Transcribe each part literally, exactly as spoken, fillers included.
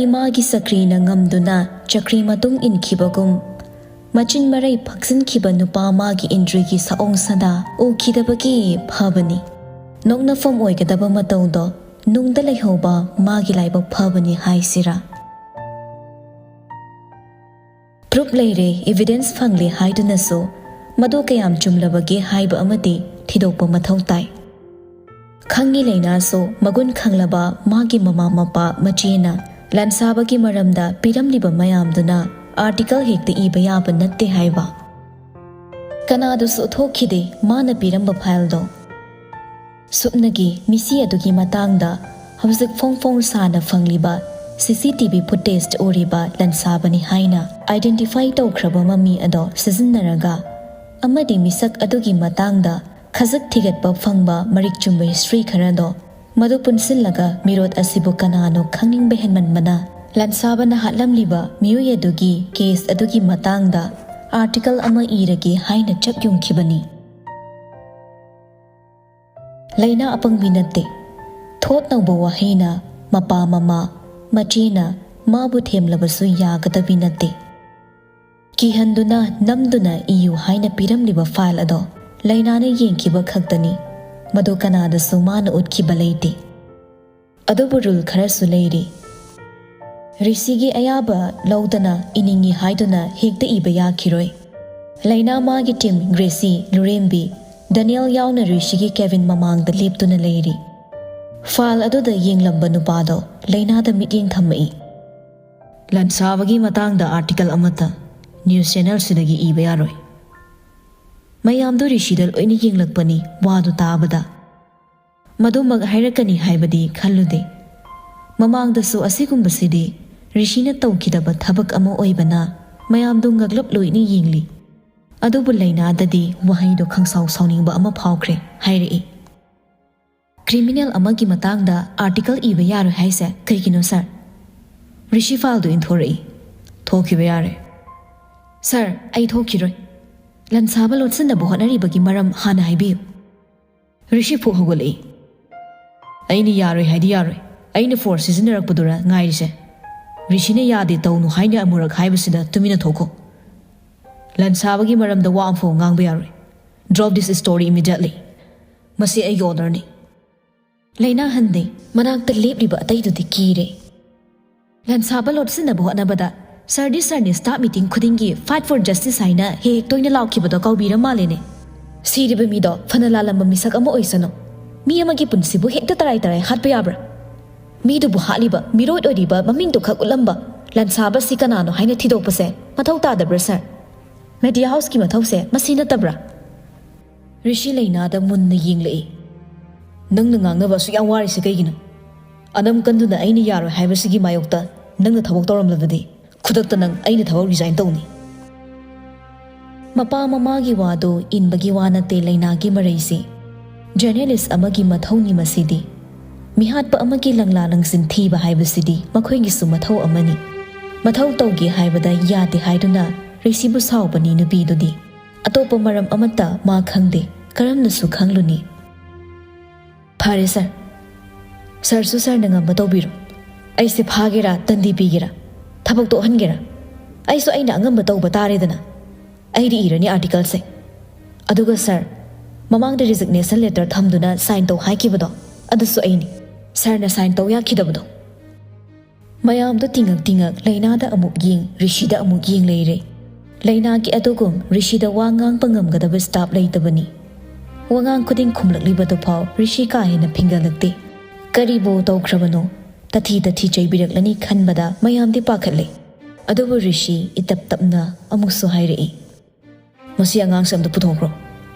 ꯃꯥꯒꯤ ꯆꯀ꯭ꯔꯤꯅ ꯉꯝꯗꯨꯅ ꯆꯀ꯭ꯔꯤ ꯃꯇꯨꯡ ꯏꯟꯈꯤꯕꯒꯨꯝ, ꯃꯆꯤꯟ ꯃꯔꯩ ꯐꯛꯆꯤꯟꯈꯤꯕ ꯅꯨꯄꯥ ꯃꯥꯒꯤ ꯏꯟꯗ꯭ꯔꯤꯒꯤ ꯁꯑꯣꯡ ꯁꯥꯗꯥ ꯎꯈꯤꯗꯕꯒꯤ ꯐꯕꯅꯤ꯫ ꯅꯣꯛꯅꯐꯝ ꯑꯣꯏꯒꯗꯕ ꯃꯇꯧꯗꯣ ꯅꯨꯡꯗ ꯂꯩꯍꯧꯕ ꯃꯥꯒꯤ ꯂꯥꯏꯕꯛ ꯐꯕꯅꯤ ꯍꯥꯏꯁꯤꯔꯥ? ꯄ꯭ꯔꯨꯞ ꯂꯩꯔꯦ, ꯏꯚꯤꯗꯦꯟꯁ ꯐꯪꯂꯦ ꯍꯥꯏꯗꯨꯅꯁꯨ ꯃꯗꯨ ꯀꯌꯥꯝ ꯆꯨꯝꯂꯕꯒꯦ ꯍꯥꯏꯕ ꯑꯃꯗꯤ ꯊꯤꯗꯣꯛꯄ ꯃꯊꯧ ꯇꯥꯏ꯫ ꯈꯪꯉꯤ ꯂꯩꯅꯥꯁꯨ ꯃꯒꯨꯟ ꯈꯪꯂꯕ ꯃꯥꯒꯤ ꯃꯃꯥ ꯃꯄꯥ ꯃꯆꯦꯅ ꯂꯥꯟꯁꯥꯕꯒꯤ ꯃꯔꯝꯗ ꯄꯤꯔꯝꯂꯤꯕ ꯃꯌꯥꯝꯗꯨꯅ ꯑꯥꯔꯇꯤꯀꯜ ꯍꯦꯛꯇ ꯏꯕ ꯌꯥꯕ ꯅꯠꯇꯦ ꯍꯥꯏꯕ꯫ ꯀꯅꯥꯗꯁꯨ ꯎꯠꯊꯣꯛꯈꯤꯗꯦ ꯃꯥꯅ ꯄꯤꯔꯝꯕ ꯐꯥꯏꯜꯗꯣ꯫ ꯁꯨꯞꯅꯒꯤ ꯃꯤꯁꯤ ꯑꯗꯨꯒꯤ ꯃꯇꯥꯡꯗ ꯍꯧꯖꯤꯛ ꯐꯣꯡ ꯐꯣꯡ ꯁꯥꯅ ꯐꯪꯂꯤꯕ ꯁꯤ ꯁꯤ ꯇꯤ ꯚꯤ ꯐꯨꯇꯦꯖꯇ ꯎꯔꯤꯕ ꯂꯥꯟꯁꯥꯕꯅꯤ ꯍꯥꯏꯅ ꯑꯥꯏꯗꯦꯟꯇꯤꯐꯥꯏ ꯇꯧꯈ꯭ꯔꯕ ꯃꯃꯤ ꯑꯗꯣ ꯁꯤꯖꯤꯟꯅꯔꯒ ꯑꯃꯗꯤ ꯃꯤꯁꯛ ꯑꯗꯨꯒꯤ ꯃꯇꯥꯡꯗ ꯈꯖꯤꯛ ꯊꯤꯒꯠꯄ ꯐꯪꯕ ꯃꯔꯤꯛ ꯆꯨꯝꯕ ꯍꯤꯁꯇ꯭ꯔꯤ ꯈꯔꯗꯣ ꯃꯗꯨ ꯄꯨꯟꯁꯤꯜꯂꯒ ꯃꯤꯔꯣꯠ ꯑꯁꯤꯕꯨ ꯀꯅꯥꯅꯣ ꯈꯪꯅꯤꯡꯕ ꯍꯦꯟꯃꯟꯕꯅ ꯂꯥꯟꯁꯥꯕꯅ ꯍꯥꯠꯂꯝꯂꯤꯕ ꯃꯤꯑꯣꯏ ꯑꯗꯨꯒꯤ ꯀꯦꯁ ꯑꯗꯨꯒꯤ ꯃꯇꯥꯡꯗ ꯑꯥꯔꯇꯤꯀꯜ ꯑꯃ ꯏꯔꯒꯦ ꯍꯥꯏꯅ ꯆꯞ ꯌꯨꯡꯈꯤꯕꯅꯤ꯫ ꯂꯥꯏꯅꯥ ꯑꯄꯪꯕꯤ ꯅꯠꯇꯦ꯫ ꯊꯣꯠ ꯅꯧꯕ ꯋꯥꯍꯩꯅ ꯃꯄꯥ ꯃꯃꯥ ꯃꯆꯦꯅ ꯃꯥꯕꯨ ꯊꯦꯝꯂꯕꯁꯨ ꯌꯥꯒꯗꯕꯤ ꯅꯠꯇꯦ꯫ ꯀꯤꯍꯟꯗꯨꯅ ꯅꯝꯗꯨꯅ ꯏꯌꯨ ꯍꯥꯏꯅ ꯄꯤꯔꯝꯂꯤꯕ ꯐꯥꯏꯜ ꯑꯗꯣ ꯂꯥꯏꯅꯥꯅ ꯌꯦꯡꯈꯤꯕ ꯈꯛꯇꯅꯤ꯫ ꯃꯗꯨ ꯀꯅꯥꯗꯁꯨ ꯃꯥꯅ ꯎꯠꯈꯤꯕ ꯂꯩꯇꯦ꯫ ꯑꯗꯨꯕꯨ ꯔꯨꯜ ꯈꯔꯁꯨ ꯂꯩꯔꯤ꯫ ꯔꯤꯁꯤꯒꯤ ꯑꯌꯥꯕ ꯂꯧꯗꯅ ꯏꯅꯤꯡꯏ ꯍꯥꯏꯗꯨꯅ ꯍꯦꯛꯇ ꯏꯕ ꯌꯥꯈꯤꯔꯣꯏ꯫ ꯂꯥꯏꯅꯥ ꯃꯥꯒꯤ ꯇꯤꯝ ꯒ꯭ꯔꯦꯁꯤ, ꯂꯨꯔꯦꯝꯕꯤ, ꯗꯅꯤꯌꯦꯜ ꯌꯥꯎꯅ ꯔꯤꯁꯤꯒꯤ ꯀꯦꯕꯤꯟ ꯃꯃꯥꯡꯗ ꯂꯦꯞꯇꯨꯅ ꯂꯩꯔꯤ꯫ ꯐꯥꯏꯜ ꯑꯗꯨꯗ ꯌꯦꯡꯂꯝꯕ ꯅꯨꯄꯥꯗꯣ ꯂꯥꯏꯅꯥꯗ ꯃꯤꯠꯌꯦꯡ ꯊꯝꯃꯛꯏ꯫ ꯂꯥꯟꯁꯥꯕꯒꯤ ꯃꯇꯥꯡꯗ ꯑꯥꯔꯇꯤꯀꯜ ꯑꯃꯠꯇ ꯅ꯭ꯌꯨꯁ ꯆꯦꯅꯦꯜꯁꯤꯗꯒꯤ ꯏꯕ ꯌꯥꯔꯣꯏ꯫ ꯃꯌꯥꯝꯗꯨ ꯔꯤꯁꯤꯗ ꯂꯣꯏꯅ ꯌꯦꯡꯂꯛꯄꯅꯤ ꯋꯥꯗꯨ ꯇꯥꯕꯗ꯫ ꯃꯗꯨꯃꯛ ꯍꯥꯏꯔꯛꯀꯅꯤ ꯍꯥꯏꯕꯗꯤ ꯈꯜꯂꯨꯗꯦ꯫ ꯃꯃꯥꯡꯗꯁꯨ ꯑꯁꯤꯒꯨꯝꯕꯁꯤꯗꯤ ꯔꯤꯁꯤꯅ ꯇꯧꯈꯤꯗꯕ ꯊꯕꯛ ꯑꯃ ꯑꯣꯏꯕꯅ ꯃꯌꯥꯝꯗꯨ ꯉꯛꯂꯞ ꯂꯣꯏꯅ ꯌꯦꯡꯂꯤ꯫ ꯑꯗꯨꯕꯨ ꯂꯥꯏꯅꯥꯗꯗꯤ ꯋꯥꯍꯩꯗꯣ ꯈꯪꯁꯥꯎ ꯁꯥꯎꯅꯤꯡꯕ ꯑꯃ ꯐꯥꯎꯈ꯭ꯔꯦ ꯍꯥꯏꯔꯛꯏ꯫ ꯀ꯭ꯔꯤꯃꯤꯅꯦꯜ ꯑꯃꯒꯤ ꯃꯇꯥꯡꯗ ꯑꯥꯔꯇꯤꯀꯜ ꯏꯕ ꯌꯥꯔꯣꯏ ꯍꯥꯏꯁꯦ ꯀꯩꯒꯤꯅꯣ ꯁꯥꯔ? ꯔꯤꯁꯤ ꯐꯥꯏꯜꯗꯨ ꯏꯟꯊꯣꯔꯛꯏ꯫ ꯊꯣꯛꯈꯤꯕ ꯌꯥꯔꯦ꯫ ꯁꯥꯔ, ꯑꯩ ꯊꯣꯛꯈꯤꯔꯣꯏ꯫ ꯂꯥꯟꯁꯥꯕ ꯂꯣꯠꯁꯤꯟꯅꯕ ꯍꯣꯠꯅꯔꯤꯕꯒꯤ ꯃꯔꯝ ꯍꯥꯟꯅ ꯍꯥꯏꯕꯤꯌꯨ꯫ ꯔꯤꯁꯤ ꯐꯨꯛ ꯍꯧꯒꯠꯂꯛꯏ꯫ ꯑꯩꯅ ꯌꯥꯔꯣꯏ ꯍꯥꯏꯗꯤ ꯌꯥꯔꯣꯏ꯫ ꯑꯩꯅ ꯐꯣꯔꯁ ꯁꯤꯖꯤꯟꯅꯔꯛꯄꯗꯨꯔ ꯉꯥꯏꯔꯤꯁꯦ? ꯔꯤꯁꯤꯅ ꯌꯥꯗꯦ ꯇꯧꯅꯨ ꯍꯥꯏꯅ ꯑꯃꯨꯔꯛ ꯍꯥꯏꯕꯁꯤꯗ ꯇꯨꯃꯤꯟꯅ ꯊꯣꯛꯈꯣ꯫ ꯂꯟꯁꯥꯕꯒꯤ ꯃꯔꯝꯗ ꯋꯥ ꯑꯃꯐꯥꯎ ꯉꯥꯡꯕ ꯌꯥꯔꯣꯏ꯫ Drop this story immediately. ꯃꯁꯤ ꯑꯩꯒꯤ orderꯅꯤ꯫ ꯂꯩꯅꯥ ꯍꯟꯗꯦ꯫ ꯃꯅꯥꯛꯇ ꯂꯦꯞꯂꯤꯕ ꯑꯇꯩꯗꯨꯗꯤ ꯀꯤꯔꯦ꯫ ꯂꯟꯁꯥꯕ ꯂꯣꯠꯁꯤꯟꯅꯕ ꯍꯣꯠꯅꯕꯗ ꯁꯔꯗꯤ ꯁꯔꯅꯤ staff meeting ꯈꯨꯗꯤꯡꯒꯤ Fight for Justice ꯍꯥꯏꯅ ꯍꯦꯛ ꯍꯦꯛ ꯇꯣꯏꯅ ꯂꯥꯎꯈꯤꯕꯗꯣ ꯀꯥꯎꯕꯤꯔ ꯃꯥꯜꯂꯦꯅꯦ꯫ ꯁꯤꯔꯤꯕ ꯃꯤꯗꯣ ꯐꯅ ꯂꯥꯜꯂꯝꯕ ꯃꯤꯁꯛ ꯑꯃ ꯑꯣꯏꯁꯅꯨ, ꯃꯤ ꯑꯃꯒꯤ ꯄꯨꯟꯁꯤꯕꯨ ꯍꯦꯛꯇ ꯇꯔꯥꯏ ꯇꯔꯥꯏ ꯍꯥꯠꯄ ꯌꯥꯕ꯭ꯔꯥ? ꯃꯤꯗꯨꯕꯨ ꯍꯥꯠꯂꯤꯕ ꯃꯤꯔꯣꯏꯠ ꯑꯣꯏꯔꯤꯕ ꯃꯃꯤꯡꯗꯨ ꯈꯛ ꯎꯠꯂꯝꯕ ꯂꯟꯁꯥꯕ ꯑꯁꯤ ꯀꯅꯥꯅꯣ ꯍꯥꯏꯅ ꯊꯤꯗꯣꯛꯄꯁꯦ ꯃꯊꯧ ꯇꯥꯗꯕ꯭ꯔꯥ ꯁꯔ? Media houseꯀꯤ ꯃꯊꯧꯁꯦ ꯃꯁꯤ ꯅꯠꯇꯕ꯭ꯔꯥ? ꯔꯤꯁꯤ ꯂꯩꯅꯥꯗ ꯃꯨꯟꯅ ꯌꯦꯡꯂꯛꯏ꯫ "ꯅꯪꯅ ꯉꯥꯡꯅꯕ ꯑꯁꯨꯛ ꯌꯥꯝ ꯋꯥꯔꯤꯁꯦ ꯀꯩꯒꯤꯅꯣ? ꯑꯅꯝ ꯀꯟꯗꯨꯅ ꯑꯩꯅ ꯌꯥꯔꯣꯏ ꯍꯥꯏꯕꯁꯤꯒꯤ ꯃꯥꯌꯣꯛꯇ ꯅꯪꯅ ꯊꯕꯛ ꯇꯧꯔꯝꯂꯕꯗꯤ ꯈꯨꯗꯛꯇ ꯅꯪ ꯑꯩꯅ ꯊꯕꯛ resign ꯇꯧꯅꯤ꯫" ꯃꯄꯥ ꯃꯃꯥꯒꯤ ꯋꯥꯗꯨ ꯏꯟꯕꯒꯤ ꯋꯥ ꯅꯠꯇꯦ ꯂꯩꯅꯥꯒꯤ ꯃꯔꯩꯁꯤ꯫ Journalist ꯑꯃꯒꯤ ꯃꯊꯧꯅꯤ ꯃꯁꯤꯗꯤ꯫ ꯃꯤꯍꯥꯠꯄ ꯑꯃꯒꯤ ꯂꯪꯂꯥ ꯂꯪꯁꯤꯟ ꯊꯤꯕ ꯍꯥꯏꯕꯁꯤꯗꯤ ꯃꯈꯣꯏꯒꯤꯁꯨ ꯃꯊꯧ ꯑꯃꯅꯤ꯫ ꯃꯊꯧ ꯇꯧꯒꯦ ꯍꯥꯏꯕꯗ ꯌꯥꯗꯦ ꯍꯥꯏꯗꯨꯅ ꯔꯤꯁꯤꯕꯨ ꯁꯥꯎꯕꯅꯤ ꯅꯨꯄꯤꯗꯨꯗꯤ꯫ ꯑꯇꯣꯞꯄ ꯃꯔꯝ ꯑꯃꯠꯇ ꯃꯥ ꯈꯪꯗꯦ, ꯀꯔꯝꯅꯁꯨ ꯈꯪꯂꯨꯅꯤ? "ꯐꯔꯦ ꯁꯔ, ꯁꯔꯁꯨ ꯁꯔꯅ ꯉꯝꯕ ꯇꯧꯕꯤꯔꯣ꯫ ꯑꯩꯁꯦ ꯐꯥꯒꯦꯔꯥ, ꯗꯟꯗꯤ ꯄꯤꯒꯦꯔꯥ, ꯊꯕꯛ ꯇꯣꯛꯍꯟꯒꯦꯔꯥ, ꯑꯩꯁꯨ ꯑꯩꯅ ꯑꯉꯝꯕ ꯇꯧꯕ ꯇꯥꯔꯦꯗꯅ꯫ ꯑꯩꯗꯤ ꯏꯔꯅꯤ articleꯁꯦ꯫ ꯑꯗꯨꯒ ꯁꯔ, ꯃꯃꯥꯡꯗ resignation letter ꯊꯝꯗꯨꯅ sign ꯇꯧ ꯍꯥꯏꯈꯤꯕꯗꯣ, ꯑꯗꯨꯁꯨ ꯑꯩꯅꯤ꯫ ꯁꯔꯅ sign ꯇꯧ ꯌꯥꯈꯤꯗꯕꯗꯣ꯫" ꯃꯌꯥꯝꯗꯨ ꯇꯤꯡꯉꯛ ꯇꯤꯡꯉꯛ ꯂꯩꯅꯥꯗ ꯑꯃꯨꯛ ꯌꯦꯡ, ꯔꯤꯁꯤꯗ ꯑꯃꯨꯛ ꯌꯦꯡ ꯂꯩꯔꯦ꯫ ꯂꯩꯅꯥꯒꯤ ꯑꯗꯨꯒꯨꯝ ꯔꯤꯁꯤꯗ ꯋꯥ ꯉꯥꯡꯕ ꯉꯝꯒꯗꯕ staff ꯂꯩꯇꯕꯅꯤ꯫ ꯋꯥꯉꯥꯡ ꯈꯨꯗꯤꯡ ꯈꯨꯝꯂꯛꯂꯤꯕꯗꯨꯐꯥꯎ ꯔꯤꯁꯤ ꯀꯥ ꯍꯦꯟꯅ ꯐꯤꯡꯒꯠꯂꯛꯇꯦ꯫ ꯀꯔꯤꯕꯨ ꯇꯧꯈ꯭ꯔꯕꯅꯣ? ꯇꯊꯤ ꯇꯊꯤ ꯆꯩꯕꯤꯔꯛꯂꯅꯤ ꯈꯟꯕꯗ ꯃꯌꯥꯝꯗꯤ ꯄꯥꯈꯠꯂꯦ꯫ ꯑꯗꯨꯕꯨ ꯔꯤꯁꯤ ꯏꯇꯞ ꯇꯞꯅ ꯑꯃꯨꯛꯁꯨ ꯍꯥꯏꯔꯛꯏ, "ꯃꯁꯤ ꯑꯉꯥꯡꯁꯦ ꯑꯝꯇ ꯄꯨꯊꯣꯛꯈ꯭ꯔꯣ꯫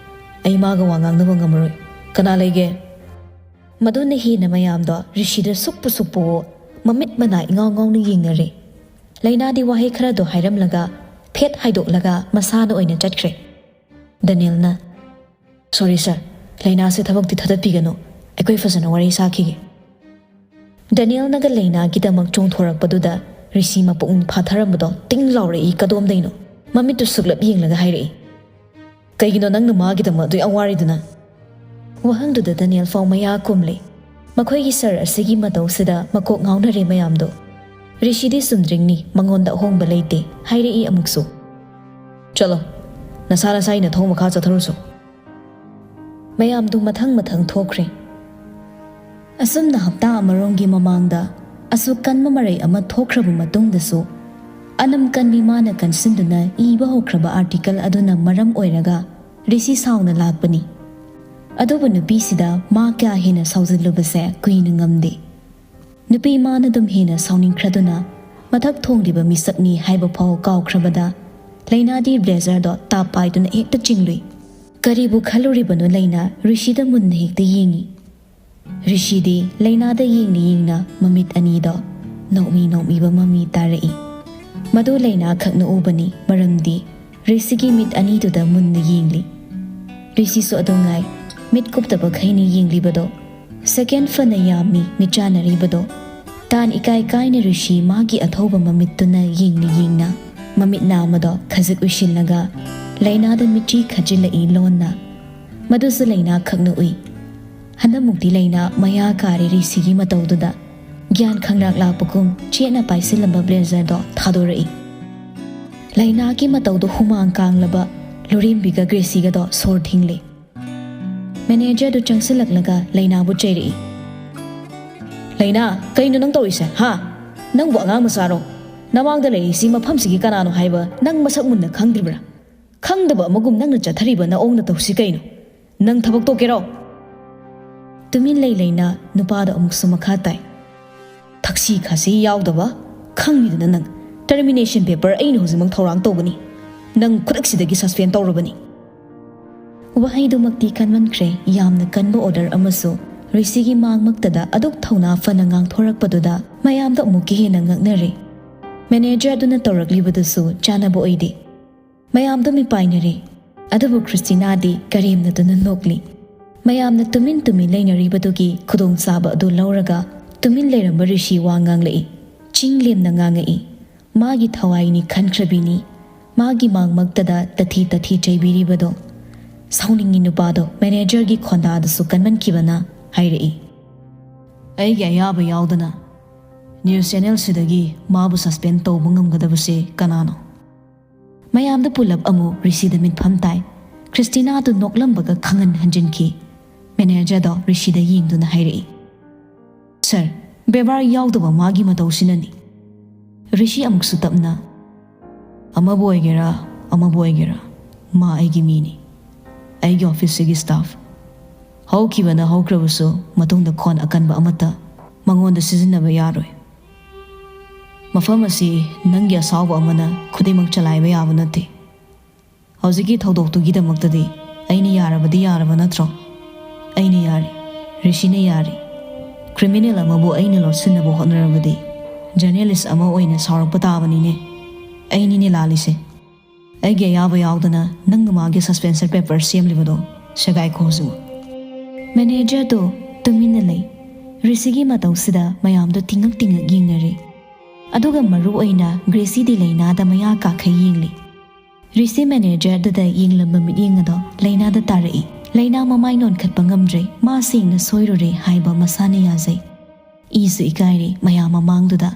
ꯑꯩ ꯃꯥꯒ ꯋꯥ ꯉꯥꯡꯅꯕ ꯉꯝꯃꯔꯣꯏ꯫ ꯀꯅꯥ ꯂꯩꯒꯦ?" ꯃꯗꯨꯅ ꯍꯦꯟꯅ ꯃꯌꯥꯝꯗꯣ ꯔꯤꯁꯤꯗ ꯁꯨꯛꯄꯨ ꯁꯨꯛꯄꯨ ꯃꯃꯤꯠ ꯃꯅꯥ ꯏꯉꯥꯎ ꯉꯥꯎꯅ ꯌꯦꯡꯅꯔꯦ꯫ ꯂꯩꯅꯥꯗꯤ ꯋꯥꯍꯩ ꯈꯔꯗꯣ ꯍꯥꯏꯔꯝꯂꯒ ꯐꯦꯠ ꯍꯥꯏꯗꯣꯛꯂꯒ ꯃꯁꯥꯅ ꯑꯣꯏꯅ ꯆꯠꯈ꯭ꯔꯦ꯫ ꯗꯅꯤꯜꯅ, "Sorry sir, ꯂꯩꯅꯥꯁꯦ ꯊꯕꯛꯇꯤ ꯊꯥꯗꯠꯄꯤꯒꯅꯨ, ꯑꯩꯈꯣꯏ ꯐꯖꯅ ꯋꯥꯔꯤ ꯁꯥꯈꯤꯒꯦ꯫" ꯗꯅꯤꯜꯅꯒ ꯂꯩꯅꯥꯒꯤꯗꯃꯛ ꯆꯣꯡꯊꯣꯔꯛꯄꯗꯨꯗ ꯔꯤꯁꯤ ꯃꯄꯨꯛꯅꯤꯡ ꯐꯥꯊꯔꯝꯕꯗꯣ ꯇꯤꯡ ꯂꯥꯎꯔꯛꯏ꯫ ꯀꯗꯣꯝꯗꯩꯅꯣ? ꯃꯃꯤꯠꯇꯨ ꯁꯨꯛꯂꯞ ꯌꯦꯡꯂꯒ ꯍꯥꯏꯔꯛꯏ, "ꯀꯩꯒꯤꯅꯣ ꯅꯪꯅ ꯃꯥꯒꯤꯗꯃꯛ ꯑꯗꯨ ꯌꯥꯝ ꯋꯥꯔꯤꯗꯨꯅ?" ꯋꯥꯍꯪꯗꯨꯗ ꯗꯅꯤꯜ ꯐꯥꯎ ꯃꯌꯥ ꯀꯨꯝꯂꯦ꯫ ꯃꯈꯣꯏꯒꯤ ꯁꯔ ꯑꯁꯤꯒꯤ ꯃꯇꯧꯁꯤꯗ ꯃꯀꯣꯛ ꯉꯥꯎꯅꯔꯦ ꯃꯌꯥꯝꯗꯣ꯫ "ꯔꯤꯁꯤꯗꯤ ꯆꯨꯝꯗ꯭ꯔꯤꯡꯅꯤ, ꯃꯉꯣꯟꯗ ꯑꯍꯣꯡꯕ ꯂꯩꯇꯦ," ꯍꯥꯏꯔꯛꯏ ꯑꯃꯨꯛꯁꯨ꯫ "ꯆꯠꯂꯣ, ꯅꯁꯥ ꯅꯁꯥꯒꯤ ꯅꯊꯧ ꯃꯈꯥ ꯆꯠꯊꯔꯨꯆꯣ꯫" ꯃꯌꯥꯝꯗꯨ ꯃꯊꯪ ꯃꯊꯪ ꯊꯣꯛꯈ꯭ꯔꯦ꯫ ꯑꯁꯨꯝꯅ ꯍꯞꯇꯥ ꯑꯃꯔꯣꯝꯒꯤ ꯃꯃꯥꯡꯗ ꯑꯁꯨꯛ ꯀꯟꯕ ꯃꯔꯩ ꯑꯃ ꯊꯣꯛꯈ꯭ꯔꯕ ꯃꯇꯨꯡꯗꯁꯨ, ꯑꯅꯝ ꯀꯟꯕꯤ ꯃꯥꯅ ꯀꯟꯁꯤꯟꯗꯨꯅ ꯏꯕ ꯍꯧꯈ꯭ꯔꯕ ꯑꯥꯔꯇꯤꯀꯜ ꯑꯗꯨꯅ ꯃꯔꯝ ꯑꯣꯏꯔꯒ ꯔꯤꯁꯤ ꯁꯥꯎꯅ ꯂꯥꯛꯄꯅꯤ꯫ ꯑꯗꯨꯕꯨ ꯅꯨꯄꯤꯁꯤꯗ ꯃꯥ ꯀꯌꯥ ꯍꯦꯟꯅ ꯁꯥꯎꯖꯤꯜꯂꯨꯕꯁꯦ ꯀꯨꯏꯅ ꯉꯝꯗꯦ꯫ ꯅꯨꯄꯤ ꯃꯥꯅ ꯑꯗꯨꯝ ꯍꯦꯟꯅ ꯁꯥꯎꯅꯤꯡꯈ꯭ꯔꯗꯨꯅ, ꯃꯊꯛ ꯊꯣꯡꯂꯤꯕ ꯃꯤꯁꯛꯅꯤ ꯍꯥꯏꯕ ꯐꯥꯎ ꯀꯥꯎꯈ꯭ꯔꯕꯗ, ꯂꯩꯅꯥꯗꯤ ꯕ꯭ꯂꯦꯖꯔꯗꯣ ꯇꯥꯞ ꯄꯥꯏꯗꯨꯅ ꯍꯦꯛꯇ ꯆꯤꯡꯂꯨꯏ꯫ ꯀꯔꯤꯕꯨ ꯈꯜꯂꯨꯔꯤꯕꯅꯣ ꯂꯩꯅꯥ ꯔꯤꯁꯤꯗ ꯃꯨꯟꯅ ꯍꯦꯛꯇ ꯌꯦꯡꯉꯤ꯫ ꯔꯤꯁꯤꯗꯤ ꯂꯩꯅꯥꯗ ꯌꯦꯡꯅ ꯌꯦꯡꯅ ꯃꯃꯤꯠ ꯑꯅꯤꯗꯣ ꯅꯣꯛꯃꯤ ꯅꯣꯛꯃꯤꯕ ꯃꯃꯤ ꯇꯥꯔꯛꯏ꯫ ꯃꯗꯨ ꯂꯩꯅꯥ ꯈꯛꯅ ꯎꯕꯅꯤ, ꯃꯔꯝꯗꯤ ꯔꯤꯁꯤꯒꯤ ꯃꯤꯠ ꯑꯅꯤꯗꯨꯗ ꯃꯨꯟꯅ ꯌꯦꯡꯂꯤ꯫ ꯔꯤꯁꯤꯁꯨ ꯑꯗꯨ ꯉꯥꯏ, ꯃꯤꯠ ꯀꯨꯞꯇꯕꯈꯩꯅ ꯌꯦꯡꯂꯤꯕꯗꯣ꯫ ꯁꯦꯀꯦꯟ ꯐꯅ ꯌꯥꯝꯃꯤ ꯃꯤꯠꯆꯥꯟꯅꯔꯤꯕꯗꯣ꯫ ꯇꯥꯟ ꯏꯀꯥꯏ ꯀꯥꯏꯅ ꯔꯤꯁꯤ ꯃꯥꯒꯤ ꯑꯊꯧꯕ ꯃꯃꯤꯠꯇꯨꯅ ꯌꯦꯡꯅ ꯌꯦꯡꯅ ꯃꯃꯤꯠ ꯅꯥꯝꯃꯗꯣ ꯈꯖꯤꯛ ꯎꯏꯁꯤꯜꯂꯒ ꯂꯩꯅꯥꯗ ꯃꯤꯠꯆꯤ ꯈꯠꯆꯤꯜꯂꯛꯏ ꯂꯣꯟꯅ꯫ ꯃꯗꯨꯁꯨ ꯂꯩꯅꯥ ꯈꯛꯅ ꯎꯏ꯫ ꯍꯟꯗꯛꯃꯨꯛꯇꯤ ꯂꯩꯅꯥ ꯃꯌꯥ ꯀꯥꯔꯦ ꯔꯤꯁꯤꯒꯤ ꯃꯇꯧꯗꯨꯗ꯫ ꯒ꯭ꯌꯥꯟ ꯈꯪꯂꯥꯛ ꯂꯥꯛꯄꯒꯨꯝ ꯆꯦꯠꯅ ꯄꯥꯏꯁꯤꯜꯂꯝꯕ ꯕ꯭ꯂꯦꯖꯔꯗꯣ ꯊꯥꯗꯣꯔꯛꯏ꯫ ꯂꯩꯅꯥꯒꯤ ꯃꯇꯧꯗꯣ ꯍꯨꯃꯥꯡ ꯀꯥꯡꯂꯕ ꯂꯨꯔꯦꯝꯕꯤꯒ ꯒ꯭ꯔꯦꯁꯤꯒꯗꯣ ꯁꯣꯔ ꯊꯤꯡꯂꯦ꯫ ꯃꯦꯅꯦꯖꯔꯗꯨ ꯆꯪꯁꯤꯜꯂꯛꯂꯒ ꯂꯩꯅꯥꯕꯨ ꯆꯩꯔꯛꯏ꯫ "ꯂꯩꯅꯥ, ꯀꯩꯅꯣ ꯅꯪ ꯇꯧꯔꯤꯁꯦ, ꯍꯥ? ꯅꯪꯕꯨ ꯑꯉꯥꯡ ꯃꯆꯥꯔꯣ? ꯅꯃꯥꯡꯗ ꯂꯩꯔꯤꯁꯤ ꯃꯐꯝꯁꯤꯒꯤ ꯀꯅꯥꯅꯣ ꯍꯥꯏꯕ ꯅꯪ ꯃꯁꯛ ꯃꯨꯟꯅ ꯈꯪꯗ꯭ꯔꯤꯕ꯭ꯔꯥ? ꯈꯪꯗꯕ ꯑꯃꯒꯨꯝ ꯅꯪꯅ ꯆꯠꯊꯔꯤꯕ ꯅꯑꯣꯡ ꯅꯇꯧꯁꯤ ꯀꯩꯅꯣ? ꯅꯪ ꯊꯕꯛ ꯇꯣꯛꯀꯦꯔꯣ?" ꯇꯨꯃꯤꯟ ꯂꯩ ꯂꯩꯅ ꯅꯨꯄꯥꯗ ꯑꯃꯨꯛꯁꯨ ꯃꯈꯥ ꯇꯥꯏ꯫ "ꯊꯛꯁꯤ ꯈꯥꯁꯤ ꯌꯥꯎꯗꯕ, ꯈꯪꯉꯤꯗꯅ ꯅꯪ꯫ ꯇꯔꯃꯤꯅꯦꯁꯟ ꯄꯦꯄꯔ ꯑꯩꯅ ꯍꯧꯖꯤꯛꯃꯛ ꯊꯧꯔꯥꯡ ꯇꯧꯒꯅꯤ꯫ ꯅꯪ ꯈꯨꯗꯛꯁꯤꯗꯒꯤ ꯁꯁꯄꯦꯟ ꯇꯧꯔꯕꯅꯤ꯫" ꯋꯥꯍꯩꯗꯨꯃꯛꯇꯤ ꯀꯟꯃꯟꯈ꯭ꯔꯦ, ꯌꯥꯝꯅ ꯀꯟꯕ ꯑꯣꯔꯗꯔ ꯑꯃꯁꯨ꯫ ꯔꯤꯁꯤꯒꯤ ꯃꯥꯡꯃꯛꯇꯗ ꯑꯗꯨꯛ ꯊꯧꯅꯥ ꯐꯅ ꯉꯥꯡꯊꯣꯔꯛꯄꯗꯨꯗ ꯃꯌꯥꯝꯗ ꯑꯃꯨꯛꯀ ꯍꯦꯟꯅ ꯉꯛꯅꯔꯦ꯫ ꯃꯦꯅꯦꯖꯔ ꯑꯗꯨꯅ ꯇꯧꯔꯛꯂꯤꯕꯗꯨꯁꯨ ꯆꯥꯅꯕ ꯑꯣꯏꯗꯦ꯫ ꯃꯌꯥꯝꯗꯣ ꯃꯤꯄꯥꯏꯅꯔꯦ꯫ ꯑꯗꯨꯕꯨ ꯈ꯭ꯔꯤꯁꯇꯤꯅꯥꯗꯤ ꯀꯔꯦꯝꯅꯗꯨꯅ ꯅꯣꯛꯂꯤ꯫ ꯃꯌꯥꯝꯅ ꯇꯨꯃꯤꯟ ꯇꯨꯃꯤꯟ ꯂꯩꯅꯔꯤꯕꯗꯨꯒꯤ ꯈꯨꯗꯣꯡꯆꯥꯕ ꯑꯗꯨ ꯂꯧꯔꯒ ꯇꯨꯃꯤꯟ ꯂꯩꯔꯝꯕ ꯔꯤꯁꯤ ꯋꯥ ꯉꯥꯡꯂꯛꯏ꯫ ꯆꯤꯡ ꯂꯦꯝꯅ ꯉꯥꯡꯉꯛꯏ꯫ ꯃꯥꯒꯤ ꯊꯋꯥꯏꯅꯤ ꯈꯟꯈ꯭ꯔꯕꯤꯅꯤ꯫ ꯃꯥꯒꯤ ꯃꯥꯡꯃꯛꯇꯗ ꯇꯊꯤ ꯇꯊꯤ ꯆꯩꯕꯤꯔꯤꯕꯗꯣ꯫ ꯁꯥꯎꯅꯤꯡꯉꯤ ꯅꯨꯄꯥꯗꯣ ꯃꯦꯅꯦꯖꯔꯒꯤ ꯈꯣꯟꯗꯥꯗꯨꯁꯨ ꯀꯟꯃꯟꯈꯤꯕꯅ ꯍꯥꯏꯔꯛꯏ꯫ "ꯑꯩꯒꯤ ꯑꯌꯥꯕ ꯌꯥꯎꯗꯅ ꯅ꯭ꯌꯨꯁ ꯆꯦꯅꯦꯜꯁꯤꯗꯒꯤ ꯃꯥꯕꯨ ꯁꯁꯄꯦꯟ ꯇꯧꯕ ꯉꯝꯒꯗꯕꯁꯦ ꯀꯅꯥꯅꯣ? ꯃꯌꯥꯝꯗ ꯄꯨꯂꯞ ꯑꯃꯨꯛ ꯔꯤꯁꯤꯗ ꯃꯤꯠꯐꯝ ꯇꯥꯏ꯫ ꯈ꯭ꯔꯤꯁꯇꯤꯅꯥꯗꯨ ꯅꯣꯛꯂꯝꯕꯒ ꯈꯪꯍꯟ ꯍꯟꯖꯤꯟꯈꯤ꯫ ꯃꯦꯅꯦꯖꯔꯗꯣ ꯔꯤꯁꯤꯗ ꯌꯦꯡꯗꯨꯅ ꯍꯥꯏꯔꯛꯏ, "ꯁꯔ, ꯕꯦꯕꯥꯔ ꯌꯥꯎꯗꯕ ꯃꯥꯒꯤ ꯃꯇꯧꯁꯤꯅꯅꯤ꯫" ꯔꯤꯁꯤ ꯑꯃꯨꯛꯁꯨ ꯇꯞꯅ, "ꯑꯃꯕꯨ ꯑꯣꯏꯒꯦꯔꯥ, ꯑꯃꯕꯨ ꯑꯣꯏꯒꯦꯔꯥ, ꯃꯥ ꯑꯩꯒꯤ ꯃꯤꯅꯤ, ꯑꯩꯒꯤ ꯑꯣꯐꯤꯁꯁꯤꯒꯤ ꯁ꯭ꯇꯥꯐ꯫ ꯍꯧꯈꯤꯕꯅ ꯍꯧꯈ꯭ꯔꯕꯁꯨ, ꯃꯇꯨꯡꯗ ꯈꯣꯟ ꯑꯀꯟꯕ ꯑꯃꯠꯇ ꯃꯉꯣꯟꯗ ꯁꯤꯖꯤꯟꯅꯕ ꯌꯥꯔꯣꯏ꯫ ꯃꯐꯝ ꯑꯁꯤ ꯅꯪꯒꯤ ꯑꯁꯥꯎꯕ ꯑꯃꯅ ꯈꯨꯗꯤꯡꯃꯛ ꯆꯂꯥꯏꯕ ꯌꯥꯕ ꯅꯠꯇꯦ꯫ ꯍꯧꯖꯤꯛꯀꯤ ꯊꯧꯗꯣꯛꯇꯨꯒꯤꯗꯃꯛꯇꯗꯤ ꯑꯩꯅ ꯌꯥꯔꯕꯗꯤ ꯌꯥꯔꯕ ꯅꯠꯇ꯭ꯔꯣ? ꯑꯩꯅ ꯌꯥꯔꯤ, ꯔꯤꯁꯤꯅ ꯌꯥꯔꯤ꯫ ꯀ꯭ꯔꯤꯃꯤꯅꯦꯜ ꯑꯃꯕꯨ ꯑꯩꯅ ꯂꯣꯠꯁꯤꯟꯅꯕ ꯍꯣꯠꯅꯔꯕꯗꯤ ꯖꯔꯅꯦꯂꯤꯁ ꯑꯃ ꯑꯣꯏꯅ ꯁꯥꯎꯔꯛꯄ ꯇꯥꯕꯅꯤꯅꯦ꯫ ꯑꯩꯅꯤꯅꯦ ꯂꯥꯜꯂꯤꯁꯦ꯫ ꯑꯩꯒꯤ ꯑꯌꯥꯕ ꯌꯥꯎꯗꯅ ꯅꯪꯅ ꯃꯥꯒꯤ ꯁꯁꯄꯦꯟꯁꯟ ꯄꯦꯄꯔ ꯁꯦꯝꯂꯤꯕꯗꯣ ꯁꯦꯒꯥꯏꯈꯣ ꯍꯧꯖꯤꯛꯃꯛ꯫" ꯃꯦꯅꯦꯖꯔꯗꯣ ꯇꯨꯃꯤꯟꯅ ꯂꯩ꯫ ꯔꯤꯁꯤꯒꯤ ꯃꯇꯧꯁꯤꯗ ꯃꯌꯥꯝꯗꯣ ꯇꯤꯡꯉꯛ ꯇꯤꯡꯉꯛ ꯌꯦꯡꯅꯔꯦ꯫ ꯑꯗꯨꯒ ꯃꯔꯨ ꯑꯣꯏꯅ ꯒ꯭ꯔꯦꯁꯤꯗꯤ ꯂꯩꯅꯥꯗ ꯃꯌꯥ ꯀꯥꯈꯩ ꯌꯦꯡꯂꯤ꯫ ꯔꯤꯁꯤ ꯃꯦꯅꯦꯖꯔ ꯑꯗꯨꯗ ꯌꯦꯡꯂꯝꯕ ꯃꯤꯠꯌꯦꯡ ꯑꯗꯣ ꯂꯩꯅꯥꯗ ꯇꯥꯔꯛꯏ꯫ ꯂꯩꯅꯥ ꯃꯃꯥꯏ ꯅꯣꯟꯈꯠꯄ ꯉꯝꯗ꯭ꯔꯦ꯫ ꯃꯥ ꯁꯦꯡꯅ ꯁꯣꯏꯔꯨꯔꯦ ꯍꯥꯏꯕ ꯃꯁꯥꯅ ꯌꯥꯖꯩ꯫ ꯏꯁꯨ ꯏꯀꯥꯏꯔꯦ ꯃꯌꯥꯝ ꯃꯃꯥꯡꯗꯨꯗ꯫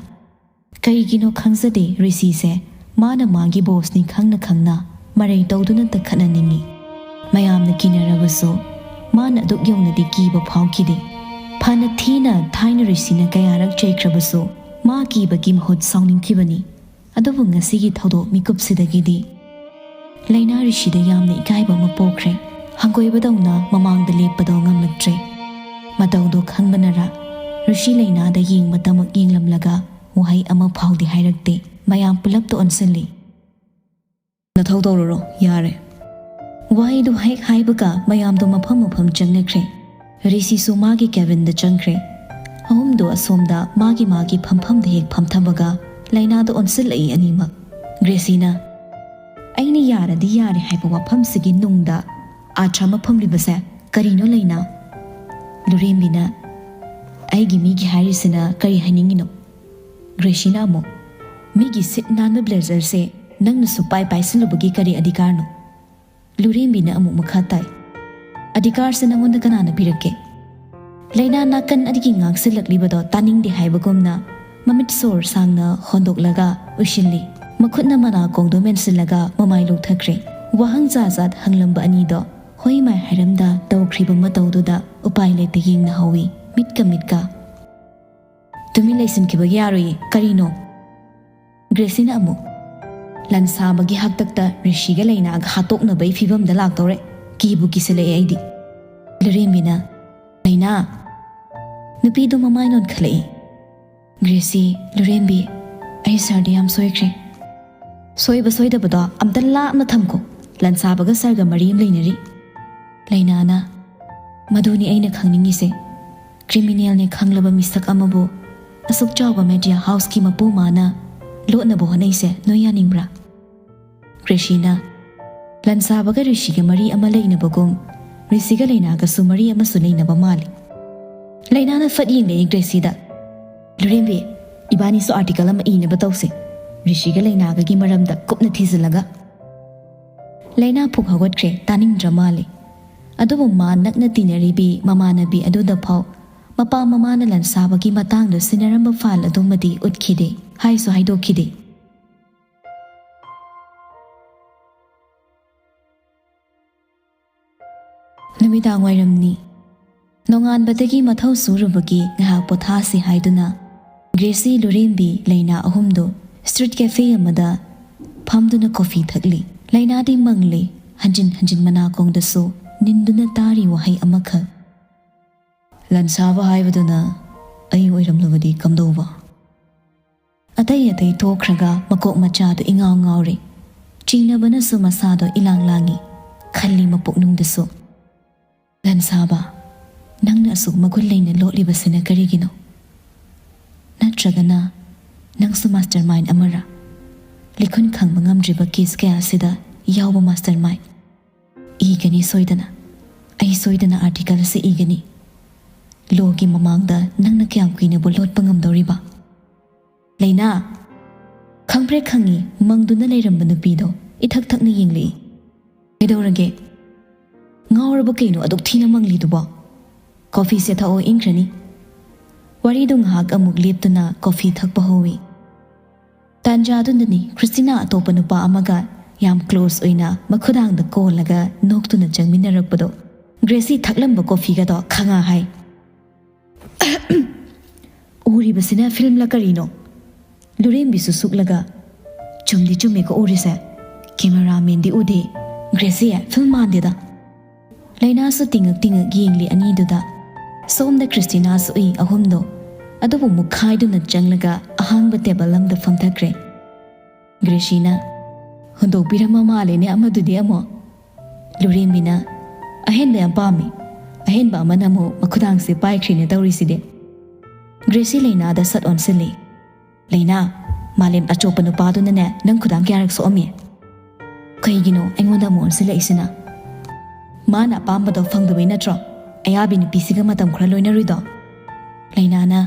ꯀꯔꯤꯒꯤꯅꯣ ꯈꯪꯖꯗꯦ, ꯔꯤꯁꯤꯁꯦ ꯃꯥꯅ ꯃꯥꯒꯤ ꯕꯣꯁꯅꯤ ꯈꯪꯅ ꯈꯪꯅ ꯃꯔꯩ ꯇꯧꯗꯨꯅꯇ ꯈꯠꯅꯅꯤꯡꯏ꯫ ꯃꯌꯥꯝꯅ ꯀꯤꯅꯔꯕꯁꯨ ꯃꯥꯅ ꯑꯗꯨꯛ ꯌꯧꯅꯗꯤ ꯀꯤꯕ ꯐꯥꯎꯈꯤꯗꯦ꯫ ꯐꯅ ꯊꯤꯅ ꯊꯥꯏꯅ ꯔꯤꯁꯤꯅ ꯀꯌꯥꯔꯛ ꯆꯩꯈ꯭ꯔꯕꯁꯨ ꯃꯥ ꯀꯤꯕꯒꯤ ꯃꯍꯨꯠ ꯁꯥꯎꯅꯤꯡꯈꯤꯕꯅꯤ꯫ ꯑꯗꯨꯕꯨ ꯉꯁꯤꯒꯤ ꯊꯧꯗꯣꯛ ꯃꯤꯀꯨꯞꯁꯤꯗꯒꯤꯗꯤ ꯂꯩꯅꯥ ꯔꯤꯁꯤꯗ ꯌꯥꯝꯅ ꯏꯀꯥꯏꯕ ꯑꯃ ꯄꯣꯛꯈ꯭ꯔꯦ꯫ ꯍꯪꯒꯣꯏꯕꯗꯧꯅ ꯃꯃꯥꯡꯗ ꯂꯦꯞꯄꯗꯣ ꯉꯝꯂꯛꯇ꯭ꯔꯦ꯫ ꯃꯇꯧꯗꯣ ꯈꯪꯕꯅꯔ ꯔꯤꯁꯤ ꯂꯩꯅꯥꯗ ꯌꯦꯡꯕꯇꯃꯛ ꯌꯦꯡꯂꯝꯂꯒ ꯋꯥꯍꯩ ꯑꯃ ꯐꯥꯎꯗꯤ ꯍꯥꯏꯔꯛꯇꯦ꯫ ꯃꯌꯥꯝ ꯄꯨꯂꯞꯇ ꯑꯣꯟꯁꯤꯜꯂꯤ꯫ "ꯅꯊꯧ ꯇꯧꯔꯨꯔꯣ, ꯌꯥꯔꯦ꯫" ꯋꯥꯍꯩꯗꯨ ꯍꯦꯛ ꯍꯥꯏꯕꯒ ꯃꯌꯥꯝꯗꯣ ꯃꯐꯝ ꯃꯐꯝ ꯆꯪꯅꯈ꯭ꯔꯦ꯫ ꯔꯤꯁꯤꯁꯨ ꯃꯥꯒꯤ ꯀꯦꯕꯤꯟꯗ ꯆꯪꯈ꯭ꯔꯦ꯫ ꯑꯍꯨꯝꯗꯣ ꯑꯁꯣꯝꯗ ꯃꯥꯒꯤ ꯃꯥꯒꯤ ꯐꯝꯐꯝꯗ ꯍꯦꯛ ꯐꯝꯊꯕꯒ ꯂꯩꯅꯥꯗ ꯑꯣꯟꯁꯤꯜꯂꯛꯏ ꯑꯅꯤꯃꯛ꯫ ꯒ꯭ꯔꯦꯁꯤꯅ, "ꯑꯩꯅ ꯌꯥꯔꯗꯤ ꯌꯥꯔꯦ ꯍꯥꯏꯕ ꯋꯥꯐꯝꯁꯤꯒꯤ ꯅꯨꯡꯗ ꯑꯥꯔꯊ ꯑꯃ ꯐꯝꯂꯤꯕꯁꯦ ꯀꯔꯤꯅꯣ ꯂꯩꯅꯥ?" ꯂꯨꯔꯦꯝꯕꯤꯅ, "ꯑꯩꯒꯤ ꯃꯤꯒꯤ ꯍꯥꯏꯔꯤꯁꯤꯅ ꯀꯔꯤ ꯍꯥꯏꯅꯤꯡꯉꯤꯅꯣ?" ꯒ꯭ꯔꯦꯁꯤꯅ ꯑꯃꯨꯛ, "ꯃꯤꯒꯤ ꯁꯤꯠ ꯅꯥꯟꯕ ꯕ꯭ꯂꯦꯖꯔꯁꯦ ꯅꯪꯅꯁꯨ ꯄꯥꯏ ꯄꯥꯏꯁꯤꯜꯂꯨꯕꯒꯤ ꯀꯔꯤ ꯑꯙꯤꯀꯥꯔꯅꯣ?" ꯂꯨꯔꯦꯝꯕꯤꯅ ꯑꯃꯨꯛ ꯃꯈꯥ ꯇꯥꯏ, "ꯑꯙꯤꯀꯥꯔꯁꯦ ꯅꯪꯉꯣꯟꯗ ꯀꯅꯥꯅ ꯄꯤꯔꯛꯀꯦ?" ꯂꯩꯅꯥ ꯅꯥꯀꯟ ꯑꯗꯨꯒꯤ ꯉꯥꯡꯁꯤꯜꯂꯛꯂꯤꯕꯗꯣ ꯇꯥꯅꯤꯡꯗꯦ ꯍꯥꯏꯕꯒꯨꯝꯅ ꯃꯃꯤꯠ ꯁꯣꯔ ꯁꯥꯡꯅ ꯍꯣꯟꯗꯣꯛꯂꯒ ꯎꯏꯁꯤꯜꯂꯤ꯫ ꯃꯈꯨꯠꯅ ꯃꯅꯥꯀꯣꯡꯗꯣ ꯃꯦꯟꯁꯤꯜꯂꯒ ꯃꯃꯥꯏ ꯂꯨꯛꯊꯈ꯭ꯔꯦ꯫ ꯋꯥꯍꯪ ꯖꯥꯠ ꯖꯥꯠ ꯍꯪꯂꯝꯕ ꯑꯅꯤꯗꯣ ꯍꯣꯏ ꯃꯥꯏ ꯍꯥꯏꯔꯝꯗ ꯇꯧꯈ꯭ꯔꯤꯕ ꯃꯇꯧꯗꯨꯗ ꯎꯄꯥꯏ ꯂꯩꯇ ꯌꯦꯡꯅꯍꯧꯏ, ꯃꯤꯠꯀ ꯃꯤꯠꯀ꯫ "ꯇꯨꯃꯤꯟ ꯂꯩꯁꯤꯟꯈꯤꯕꯒꯤ ꯌꯥꯔꯣꯏꯌꯦ, ꯀꯔꯤꯅꯣ?" ꯒ꯭ꯔꯦꯁꯤꯅ ꯑꯃꯨꯛ꯫ "ꯂꯟꯁꯥꯕꯒꯤ ꯍꯥꯛꯇꯛꯇ ꯔꯤꯁꯤꯒ ꯂꯩꯅꯥꯒ ꯍꯥꯠꯇꯣꯛꯅꯕꯒꯤ ꯐꯤꯕꯝꯗ ꯂꯥꯛꯇꯧꯔꯦ꯫ ꯀꯤꯕꯨ ꯀꯤꯁꯤꯜꯂꯛꯑꯦ ꯑꯩꯗꯤ꯫" ꯂꯨꯔꯦꯝꯕꯤꯅ, "ꯂꯩꯅꯥ!" ꯅꯨꯄꯤꯗꯣ ꯃꯃꯥꯏ ꯅꯣꯟꯈꯠꯂꯛꯏ꯫ "ꯒ꯭ꯔꯦꯁꯤ, ꯂꯨꯔꯦꯝꯕꯤ, ꯑꯩ ꯁꯥꯔꯗ ꯌꯥꯝ ꯁꯣꯏꯈ꯭ꯔꯦ꯫" "ꯁꯣꯏꯕ ꯁꯣꯏꯗꯕꯗꯣ ꯑꯝꯇ ꯂꯥꯞꯅ ꯊꯝꯈꯣ꯫ ꯂꯟꯁꯥꯕꯒ ꯁꯥꯔꯒ ꯃꯔꯤ ꯑꯃ ꯂꯩꯅꯔꯤ꯫" ꯂꯩꯅꯥꯅ, "ꯃꯗꯨꯅꯤ ꯑꯩꯅ ꯈꯪꯅꯤꯡꯉꯤꯁꯦ꯫ ꯀ꯭ꯔꯤꯃꯤꯅꯦꯜꯅꯦ ꯈꯪꯂꯕ ꯃꯤꯁꯛ ꯑꯃꯕꯨ ꯑꯁꯨꯛ ꯆꯥꯎꯕ ꯃꯦꯗꯤꯌꯥ ꯍꯥꯎꯁꯀꯤ ꯃꯄꯨ ꯃꯥꯅ ꯂꯣꯠꯅꯕ ꯍꯣꯠꯅꯩꯁꯦ ꯅꯣꯏ ꯌꯥꯅꯤꯡꯕ꯭ꯔꯥ?" ꯒ꯭ꯔꯦꯁꯤꯅ, "ꯂꯟꯁꯥꯕꯒ ꯔꯤꯁꯤꯒ ꯃꯔꯤ ꯑꯃ ꯂꯩꯅꯕꯒꯨꯝ ꯔꯤꯁꯤꯒ ꯂꯩꯅꯥꯒꯁꯨ ꯃꯔꯤ ꯑꯃꯁꯨ ꯂꯩꯅꯕ ꯃꯥꯜꯂꯤ꯫" ꯂꯩꯅꯥꯅ ꯐꯠ ꯌꯦꯡꯂꯛꯏ ꯒ꯭ꯔꯦꯁꯤꯗ꯫ "ꯂꯨꯔꯦꯝꯕꯤ, ꯏꯕꯥꯅꯤꯁꯨ ꯑꯥꯔꯇꯤꯀꯜ ꯑꯃ ꯏꯅꯕ ꯇꯧꯁꯦ, ꯔꯤꯁꯤꯒ ꯂꯩꯅꯥꯒꯒꯤ ꯃꯔꯝꯗ ꯀꯨꯞꯅ ꯊꯤꯖꯤꯜꯂꯒ꯫" ꯂꯩꯅꯥ ꯐꯨꯛ ꯍꯧꯒꯠꯈ꯭ꯔꯦ, ꯇꯥꯅꯤꯡꯗ꯭ꯔ ꯃꯥꯜꯂꯦ꯫ ꯑꯗꯨꯕꯨ ꯃꯥ ꯅꯛꯅ ꯇꯤꯟꯅꯔꯤꯕꯤ ꯃꯃꯥꯟꯅꯕꯤ ꯑꯗꯨꯗ ꯐꯥꯎ ꯃꯄꯥ ꯃꯃꯥꯅ ꯂꯟꯁꯥꯕꯒꯤ ꯃꯇꯥꯡꯗ ꯁꯤꯟꯅꯔꯝꯕ ꯐꯥꯏꯜ ꯑꯗꯨꯃꯗꯤ ꯎꯠꯈꯤꯗꯦ, ꯍꯥꯏꯁꯨ ꯍꯥꯏꯗꯣꯛꯈꯤꯗꯦ꯫ ꯅꯨꯃꯤꯗꯥꯡ ꯋꯥꯏꯔꯝꯅꯤ꯫ ꯅꯣꯡꯉꯥꯟꯕꯗꯒꯤ ꯃꯊꯧ ꯁꯨꯔꯨꯕꯒꯤ ꯉꯥꯏꯍꯥꯛ ꯄꯣꯊꯥꯁꯤ ꯍꯥꯏꯗꯨꯅ ꯒ꯭ꯔꯦꯁꯤ, ꯂꯨꯔꯦꯝꯕꯤ, ꯂꯩꯅꯥ ꯑꯍꯨꯝꯗꯨ ꯁ꯭ꯇ꯭ꯔꯤꯠ ꯀꯦꯐꯦ ꯑꯃꯗ ꯐꯝꯗꯨꯅ ꯀꯣꯐꯤ ꯊꯛꯂꯤ꯫ ꯂꯩꯅꯥꯗꯤ ꯃꯪꯂꯤ꯫ ꯍꯟꯖꯤꯟ ꯍꯟꯖꯤꯟ ꯃꯅꯥꯀꯣꯡꯗꯁꯨ ꯅꯤꯟꯗꯨꯅ ꯇꯥꯔꯤ ꯋꯥꯍꯩ ꯑꯃꯈꯛ, "ꯂꯟꯁꯥꯕ ꯍꯥꯏꯕꯗꯨꯅ ꯑꯩ ꯑꯣꯏꯔꯝꯂꯕꯗꯤ ꯀꯝꯗꯧꯕ?" ꯑꯇꯩ ꯑꯇꯩ ꯇꯣꯛꯈ꯭ꯔꯒ ꯃꯀꯣꯛ ꯃꯆꯥꯗꯨ ꯏꯉꯥꯎ ꯉꯥꯎꯔꯦ꯫ ꯆꯤꯡꯅꯕꯅꯁꯨ ꯃꯁꯥꯗꯣ ꯏꯂꯥꯡ ꯂꯥꯡꯉꯤ꯫ ꯈꯜꯂꯤ ꯃꯄꯨꯛꯅꯨꯡꯗꯁꯨ, "ꯂꯟꯁꯥꯕ, ꯅꯪꯅ ꯑꯁꯨꯛ ꯃꯒꯨꯟ ꯂꯩꯅ ꯂꯣꯠꯂꯤꯕꯁꯤꯅ ꯀꯔꯤꯒꯤꯅꯣ? ꯅꯠꯇ꯭ꯔꯒꯅ ꯅꯪꯁꯨ ꯃꯥꯁꯇꯔ ꯃꯥꯏꯟ ꯑꯃꯔ? ꯂꯤꯈꯨꯟ ꯈꯪꯕ ꯉꯝꯗ꯭ꯔꯤꯕ ꯀꯦꯁ ꯀꯌꯥꯁꯤꯗ ꯌꯥꯎꯕ ꯃꯥꯁꯇꯔ ꯃꯥꯏꯟ?" "ꯏꯒꯅꯤ ꯁꯣꯏꯗꯅ꯫ ꯑꯩ ꯁꯣꯏꯗꯅ ꯑꯥꯔꯇꯤꯀꯜ ꯑꯁꯤ ꯏꯒꯅꯤ꯫ ꯂꯣꯒꯤ ꯃꯃꯥꯡꯗ ꯅꯪꯅ ꯀꯌꯥꯝ ꯀꯨꯏꯅꯕꯨ ꯂꯣꯠꯄ ꯉꯝꯗꯧꯔꯤꯕ?" "ꯂꯩꯅꯥ!" ꯈꯪꯄ꯭ꯔꯦꯛ ꯈꯪꯉꯤ ꯃꯪꯗꯨꯅ ꯂꯩꯔꯝꯕ ꯅꯨꯄꯤꯗꯣ ꯏꯊꯛ ꯊꯛꯅ ꯌꯦꯡꯂꯛꯏ꯫ "ꯀꯩꯗꯧꯔꯒꯦ? ꯉꯥꯎꯔꯕ ꯀꯩꯅꯣ ꯑꯗꯨꯛ ꯊꯤꯅ ꯃꯪꯂꯤꯗꯨꯕꯣ? ꯀꯣꯐꯤꯁꯦ ꯊꯛꯑꯣ, ꯏꯪꯈ꯭ꯔꯅꯤ꯫" ꯋꯥꯔꯤꯗꯨ ꯉꯥꯏꯍꯥꯛ ꯑꯃꯨꯛ ꯂꯦꯞꯇꯨꯅ ꯀꯣꯐꯤ ꯊꯛꯄ ꯍꯧꯏ꯫ ꯇꯥꯟꯖꯥꯗꯨꯗꯅꯤ ꯈ꯭ꯔꯤꯁꯇꯤꯅꯥ ꯑꯇꯣꯞꯄ ꯅꯨꯄꯥ ꯑꯃꯒ ꯌꯥꯝ ꯀ꯭ꯂꯣꯁ ꯑꯣꯏꯅ ꯃꯈꯨꯗꯥꯡꯗ ꯀꯣꯜꯂꯒ ꯅꯣꯛꯇꯨꯅ ꯆꯪꯃꯤꯟꯅꯔꯛꯄꯗꯣ꯫ ꯒ꯭ꯔꯦꯁꯤ ꯊꯛꯂꯝꯕ ꯀꯣꯐꯤꯒꯗꯣ ꯈꯪꯉꯥ ꯍꯥꯏ, "ꯎꯔꯤꯕꯁꯤꯅ ꯐꯤꯂꯝꯂ ꯀꯔꯤꯅꯣ?" ꯂꯨꯔꯦꯝꯕꯤꯁꯨ ꯁꯨꯛꯂꯒ, "ꯆꯨꯝꯗꯤ ꯆꯨꯝꯃꯤꯀꯣ ꯎꯔꯤꯁꯦ꯫ ꯀꯦꯃꯦꯔꯥꯃꯦꯟꯗꯤ ꯎꯗꯦ꯫ ꯒ꯭ꯔꯦꯁꯤ, ꯐꯤꯂꯝ ꯃꯥꯟꯗꯦꯗ꯫" ꯂꯩꯅꯥꯁꯨ ꯇꯤꯡꯉꯛ ꯇꯤꯡꯉꯛ ꯌꯦꯡꯂꯤ ꯑꯅꯤꯗꯨꯗ꯫ ꯁꯣꯝꯗ ꯈ꯭ꯔꯤꯁꯇꯤꯅꯥꯁꯨ ꯎꯏ ꯑꯍꯨꯝꯗꯣ꯫ ꯑꯗꯨꯕꯨ ꯃꯨꯛꯈꯥꯏꯗꯨꯅ ꯆꯪꯂꯒ ꯑꯍꯥꯡꯕ ꯇꯦꯕꯜ ꯑꯃꯗ ꯐꯝꯊꯈ꯭ꯔꯦ꯫ ꯒ꯭ꯔꯦꯁꯤꯅ, "ꯍꯨꯟꯗꯣꯛꯄꯤꯔꯝꯃ ꯃꯥꯜꯂꯦꯅꯦ ꯑꯃꯗꯨꯗꯤ ꯑꯃꯨꯛ꯫" ꯂꯨꯔꯦꯝꯕꯤꯅ, "ꯑꯍꯦꯟꯕ ꯌꯥꯝ ꯄꯥꯝꯃꯤ꯫ ꯑꯍꯦꯟꯕ ꯑꯃꯅ ꯑꯃꯨꯛ ꯃꯈꯨꯗꯥꯡꯁꯦ ꯄꯥꯏꯈ꯭ꯔꯦꯅ ꯇꯧꯔꯤꯁꯤꯗꯤ꯫" ꯒ꯭ꯔꯦꯁꯤ ꯂꯩꯅꯥꯗ ꯁꯠ ꯑꯣꯟꯁꯤꯜꯂꯤ꯫ "ꯂꯩꯅꯥ, ꯃꯥꯂꯦꯝ ꯑꯆꯣꯞꯄ ꯅꯨꯄꯥꯗꯨꯅꯅꯦ ꯅꯪ ꯈꯨꯗꯥꯡ ꯀꯌꯥꯔꯛ ꯁꯣꯛꯑꯝꯃꯤ?" "ꯀꯩꯒꯤꯅꯣ ꯑꯩꯉꯣꯟꯗ ꯑꯃꯨꯛ ꯑꯣꯟꯁꯤꯜꯂꯛꯏꯁꯤꯅ?" "ꯃꯥꯅ ꯑꯄꯥꯝꯕꯗꯣ ꯐꯪꯗꯕꯩ ꯅꯠꯇ꯭ꯔꯣ ꯑꯌꯥꯕꯤ ꯅꯨꯄꯤꯁꯤꯒ ꯃꯇꯝ ꯈꯔ ꯂꯣꯏꯅꯔꯨꯏꯗꯣ?" ꯂꯩꯅꯥꯅ,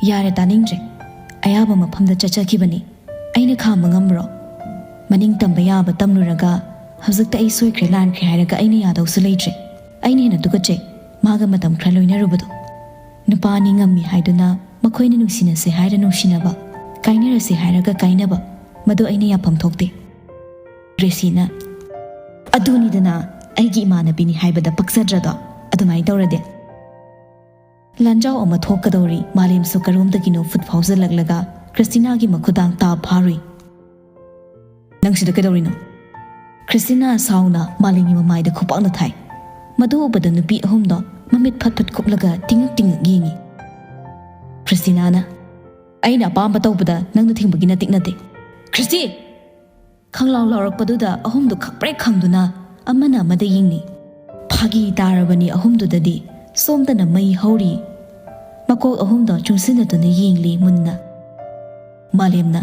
"ꯌꯥꯔꯦ, ꯇꯥꯅꯤꯡꯗ꯭ꯔꯦ꯫ ꯑꯌꯥꯕ ꯃꯐꯝꯗ ꯆꯠꯆꯈꯤꯕꯅꯤ꯫ ꯑꯩꯅ ꯈꯥꯝꯕ ꯉꯝꯕ꯭ꯔꯣ? ꯃꯅꯤꯡ ꯇꯝꯕ ꯌꯥꯕ ꯇꯝꯂꯨꯔꯒ ꯍꯧꯖꯤꯛꯇ ꯑꯩ ꯁꯣꯏꯈ꯭ꯔꯦ ꯂꯥꯟꯈ꯭ꯔꯦ ꯍꯥꯏꯔꯒ ꯑꯩꯅ ꯌꯥꯗꯧꯁꯨ ꯂꯩꯇ꯭ꯔꯦ꯫ ꯑꯩꯅ ꯍꯦꯟꯅ ꯇꯨꯀꯠꯆꯩ ꯃꯥꯒ ꯃꯇꯝ ꯈꯔ ꯂꯣꯏꯅꯔꯨꯕꯗꯣ꯫ ꯅꯨꯄꯥ ꯑꯅꯤ ꯉꯝꯃꯤ ꯍꯥꯏꯗꯨꯅ ꯃꯈꯣꯏꯅ ꯅꯨꯡꯁꯤꯅꯁꯦ ꯍꯥꯏꯔ ꯅꯨꯡꯁꯤꯅꯕ, ꯀꯥꯏꯅꯔꯁꯦ ꯍꯥꯏꯔꯒ ꯀꯥꯏꯅꯕ, ꯃꯗꯨ ꯑꯩꯅ ꯌꯥꯐꯝ ꯊꯣꯛꯇꯦ꯫" ꯒ꯭ꯔꯦꯁꯤꯅ, "ꯑꯗꯨꯅꯤꯗꯅ ꯑꯩꯒꯤ ꯏꯃꯥꯟꯅꯕꯤꯅꯤ ꯍꯥꯏꯕꯗ ꯄꯛꯆꯗ꯭ꯔꯗꯣ, ꯑꯗꯨꯃꯥꯏꯅ ꯇꯧꯔꯗꯤ꯫" ꯂꯥꯟꯖꯥꯎ ꯑꯃ ꯊꯣꯛꯀꯗꯧꯔꯤ꯫ ꯃꯥꯂꯦꯝꯁꯨ ꯀꯔꯣꯝꯗꯒꯤꯅꯣ ꯐꯨꯠ ꯐꯥꯎꯖꯜꯂꯛꯂꯒ ꯈ꯭ꯔꯤꯁꯇꯤꯅꯥꯒꯤ ꯃꯈꯨꯗꯥꯡ ꯇꯥ ꯐꯥꯔꯨꯏ꯫ "ꯅꯪ ꯁꯤꯗ ꯀꯩꯗꯧꯔꯤꯅꯣ?" ꯈ꯭ꯔꯤꯁꯇꯤꯅꯥ ꯁꯥꯎꯅ ꯃꯥꯂꯦꯝꯒꯤ ꯃꯃꯥꯏꯗ ꯈꯨꯄꯥꯛꯅ ꯊꯥꯏ꯫ ꯃꯗꯨ ꯎꯕꯗ ꯅꯨꯄꯤ ꯑꯍꯨꯝꯗꯣ ꯃꯃꯤꯠ ꯐꯠ ꯐꯠ ꯀꯨꯞꯂꯒ ꯇꯤꯡꯉꯛ ꯇꯤꯡꯉꯛ ꯌꯦꯡꯉꯤ꯫ ꯈ꯭ꯔꯤꯁꯇꯤꯅꯥꯅ, "ꯑꯩꯅ ꯑꯄꯥꯝꯕ ꯇꯧꯕꯗ ꯅꯪꯅ ꯊꯤꯡꯕꯒꯤ ꯅꯇꯤꯛ ꯅꯠꯇꯦ꯫ ꯈ꯭ꯔꯤꯁꯇꯤ!" ꯈꯪꯂꯥꯎ ꯂꯥꯎꯔꯛꯄꯗꯨꯗ ꯑꯍꯨꯝꯗꯨ ꯈꯪꯄ꯭ꯔꯦꯛ ꯈꯪꯗꯨꯅ ꯑꯃꯅ ꯑꯃꯗ ꯌꯦꯡꯅꯤ꯫ ꯐꯥꯒꯤ ꯇꯥꯔꯕꯅꯤ ꯑꯍꯨꯝꯗꯨꯗꯗꯤ꯫ ꯁꯣꯝꯗꯅ ꯃꯩ ꯍꯧꯔꯤ꯫ ꯃꯀꯣꯛ ꯑꯍꯨꯝꯗꯣ ꯆꯨꯡꯁꯤꯟꯅꯗꯨꯅ ꯌꯦꯡꯂꯤ ꯃꯨꯟꯅ꯫ ꯃꯥꯂꯦꯝꯅ,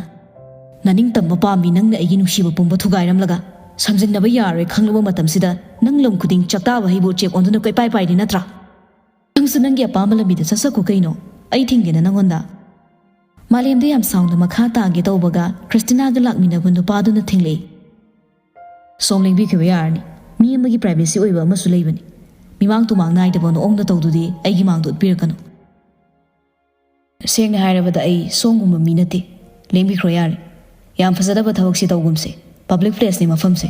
"ꯅꯅꯤꯡꯇꯝꯕ ꯄꯥꯝꯃꯤ ꯅꯪꯅ ꯑꯩꯒꯤ ꯅꯨꯡꯁꯤꯕ ꯄꯨꯝꯕ ꯊꯨꯒꯥꯏꯔꯝꯂꯒ꯫ ꯁꯝꯖꯤꯟꯅꯕ ꯌꯥꯔꯣꯏ ꯈꯪꯂꯕ ꯃꯇꯝꯁꯤꯗ ꯅꯪ ꯂꯝ ꯈꯨꯗꯤꯡ ꯆꯥꯛꯇꯥꯕ ꯍꯩꯕ ꯎꯆꯦꯛ ꯑꯣꯟꯗꯨꯅ ꯀꯣꯏꯄꯥꯏ ꯄꯥꯏꯔꯤ ꯅꯠꯇ꯭ꯔꯥ? ꯅꯪꯁꯨ ꯅꯪꯒꯤ ꯑꯄꯥꯝꯕ ꯂꯝꯕꯤꯗ ꯆꯠꯆꯈꯣ ꯀꯩꯅꯣ, ꯑꯩ ꯊꯤꯡꯒꯦꯅ ꯅꯪꯉꯣꯟꯗ?" ꯃꯥꯂꯦꯝꯗ ꯌꯥꯝ ꯁꯥꯎꯅ ꯃꯈꯥ ꯇꯥꯒꯦ ꯇꯧꯕꯒ ꯈ꯭ꯔꯤꯁꯇꯤꯅꯥꯒ ꯂꯥꯛꯃꯤꯟꯅꯕ ꯅꯨꯄꯥꯗꯨꯅ ꯊꯤꯡꯂꯛꯏ꯫ "ꯁꯣꯝ ꯂꯦꯡꯕꯤꯈꯤꯕ ꯌꯥꯔꯅꯤ꯫ ꯃꯤ ꯑꯃꯒꯤ ꯄ꯭ꯔꯥꯏꯚꯦꯁꯤ ꯑꯣꯏꯕ ꯑꯃꯁꯨ ꯂꯩꯕꯅꯤ꯫ ꯃꯤꯃꯥꯡ ꯇꯨꯃꯥꯡ ꯅꯥꯏꯗꯕ ꯃꯑꯣꯡꯗ ꯇꯧꯗꯨꯗꯤ ꯑꯩꯒꯤ ꯃꯥꯡꯗ ꯎꯠꯄꯤꯔꯛꯀꯅꯨ꯫" ꯁꯦꯡꯅ ꯍꯥꯏꯔꯕꯗ ꯑꯩ ꯁꯣꯝꯒꯨꯝꯕ ꯃꯤ ꯅꯠꯇꯦ꯫ ꯂꯦꯡꯕꯤꯈ꯭ꯔꯣ ꯌꯥꯔꯦ꯫ ꯌꯥꯝ ꯐꯖꯗꯕ ꯊꯕꯛꯁꯤ ꯇꯧꯒꯨꯝꯁꯦ꯫ ꯄꯕ꯭ꯂꯤꯛ ꯄ꯭ꯂꯦꯁꯅꯤ ꯃꯐꯝꯁꯦ꯫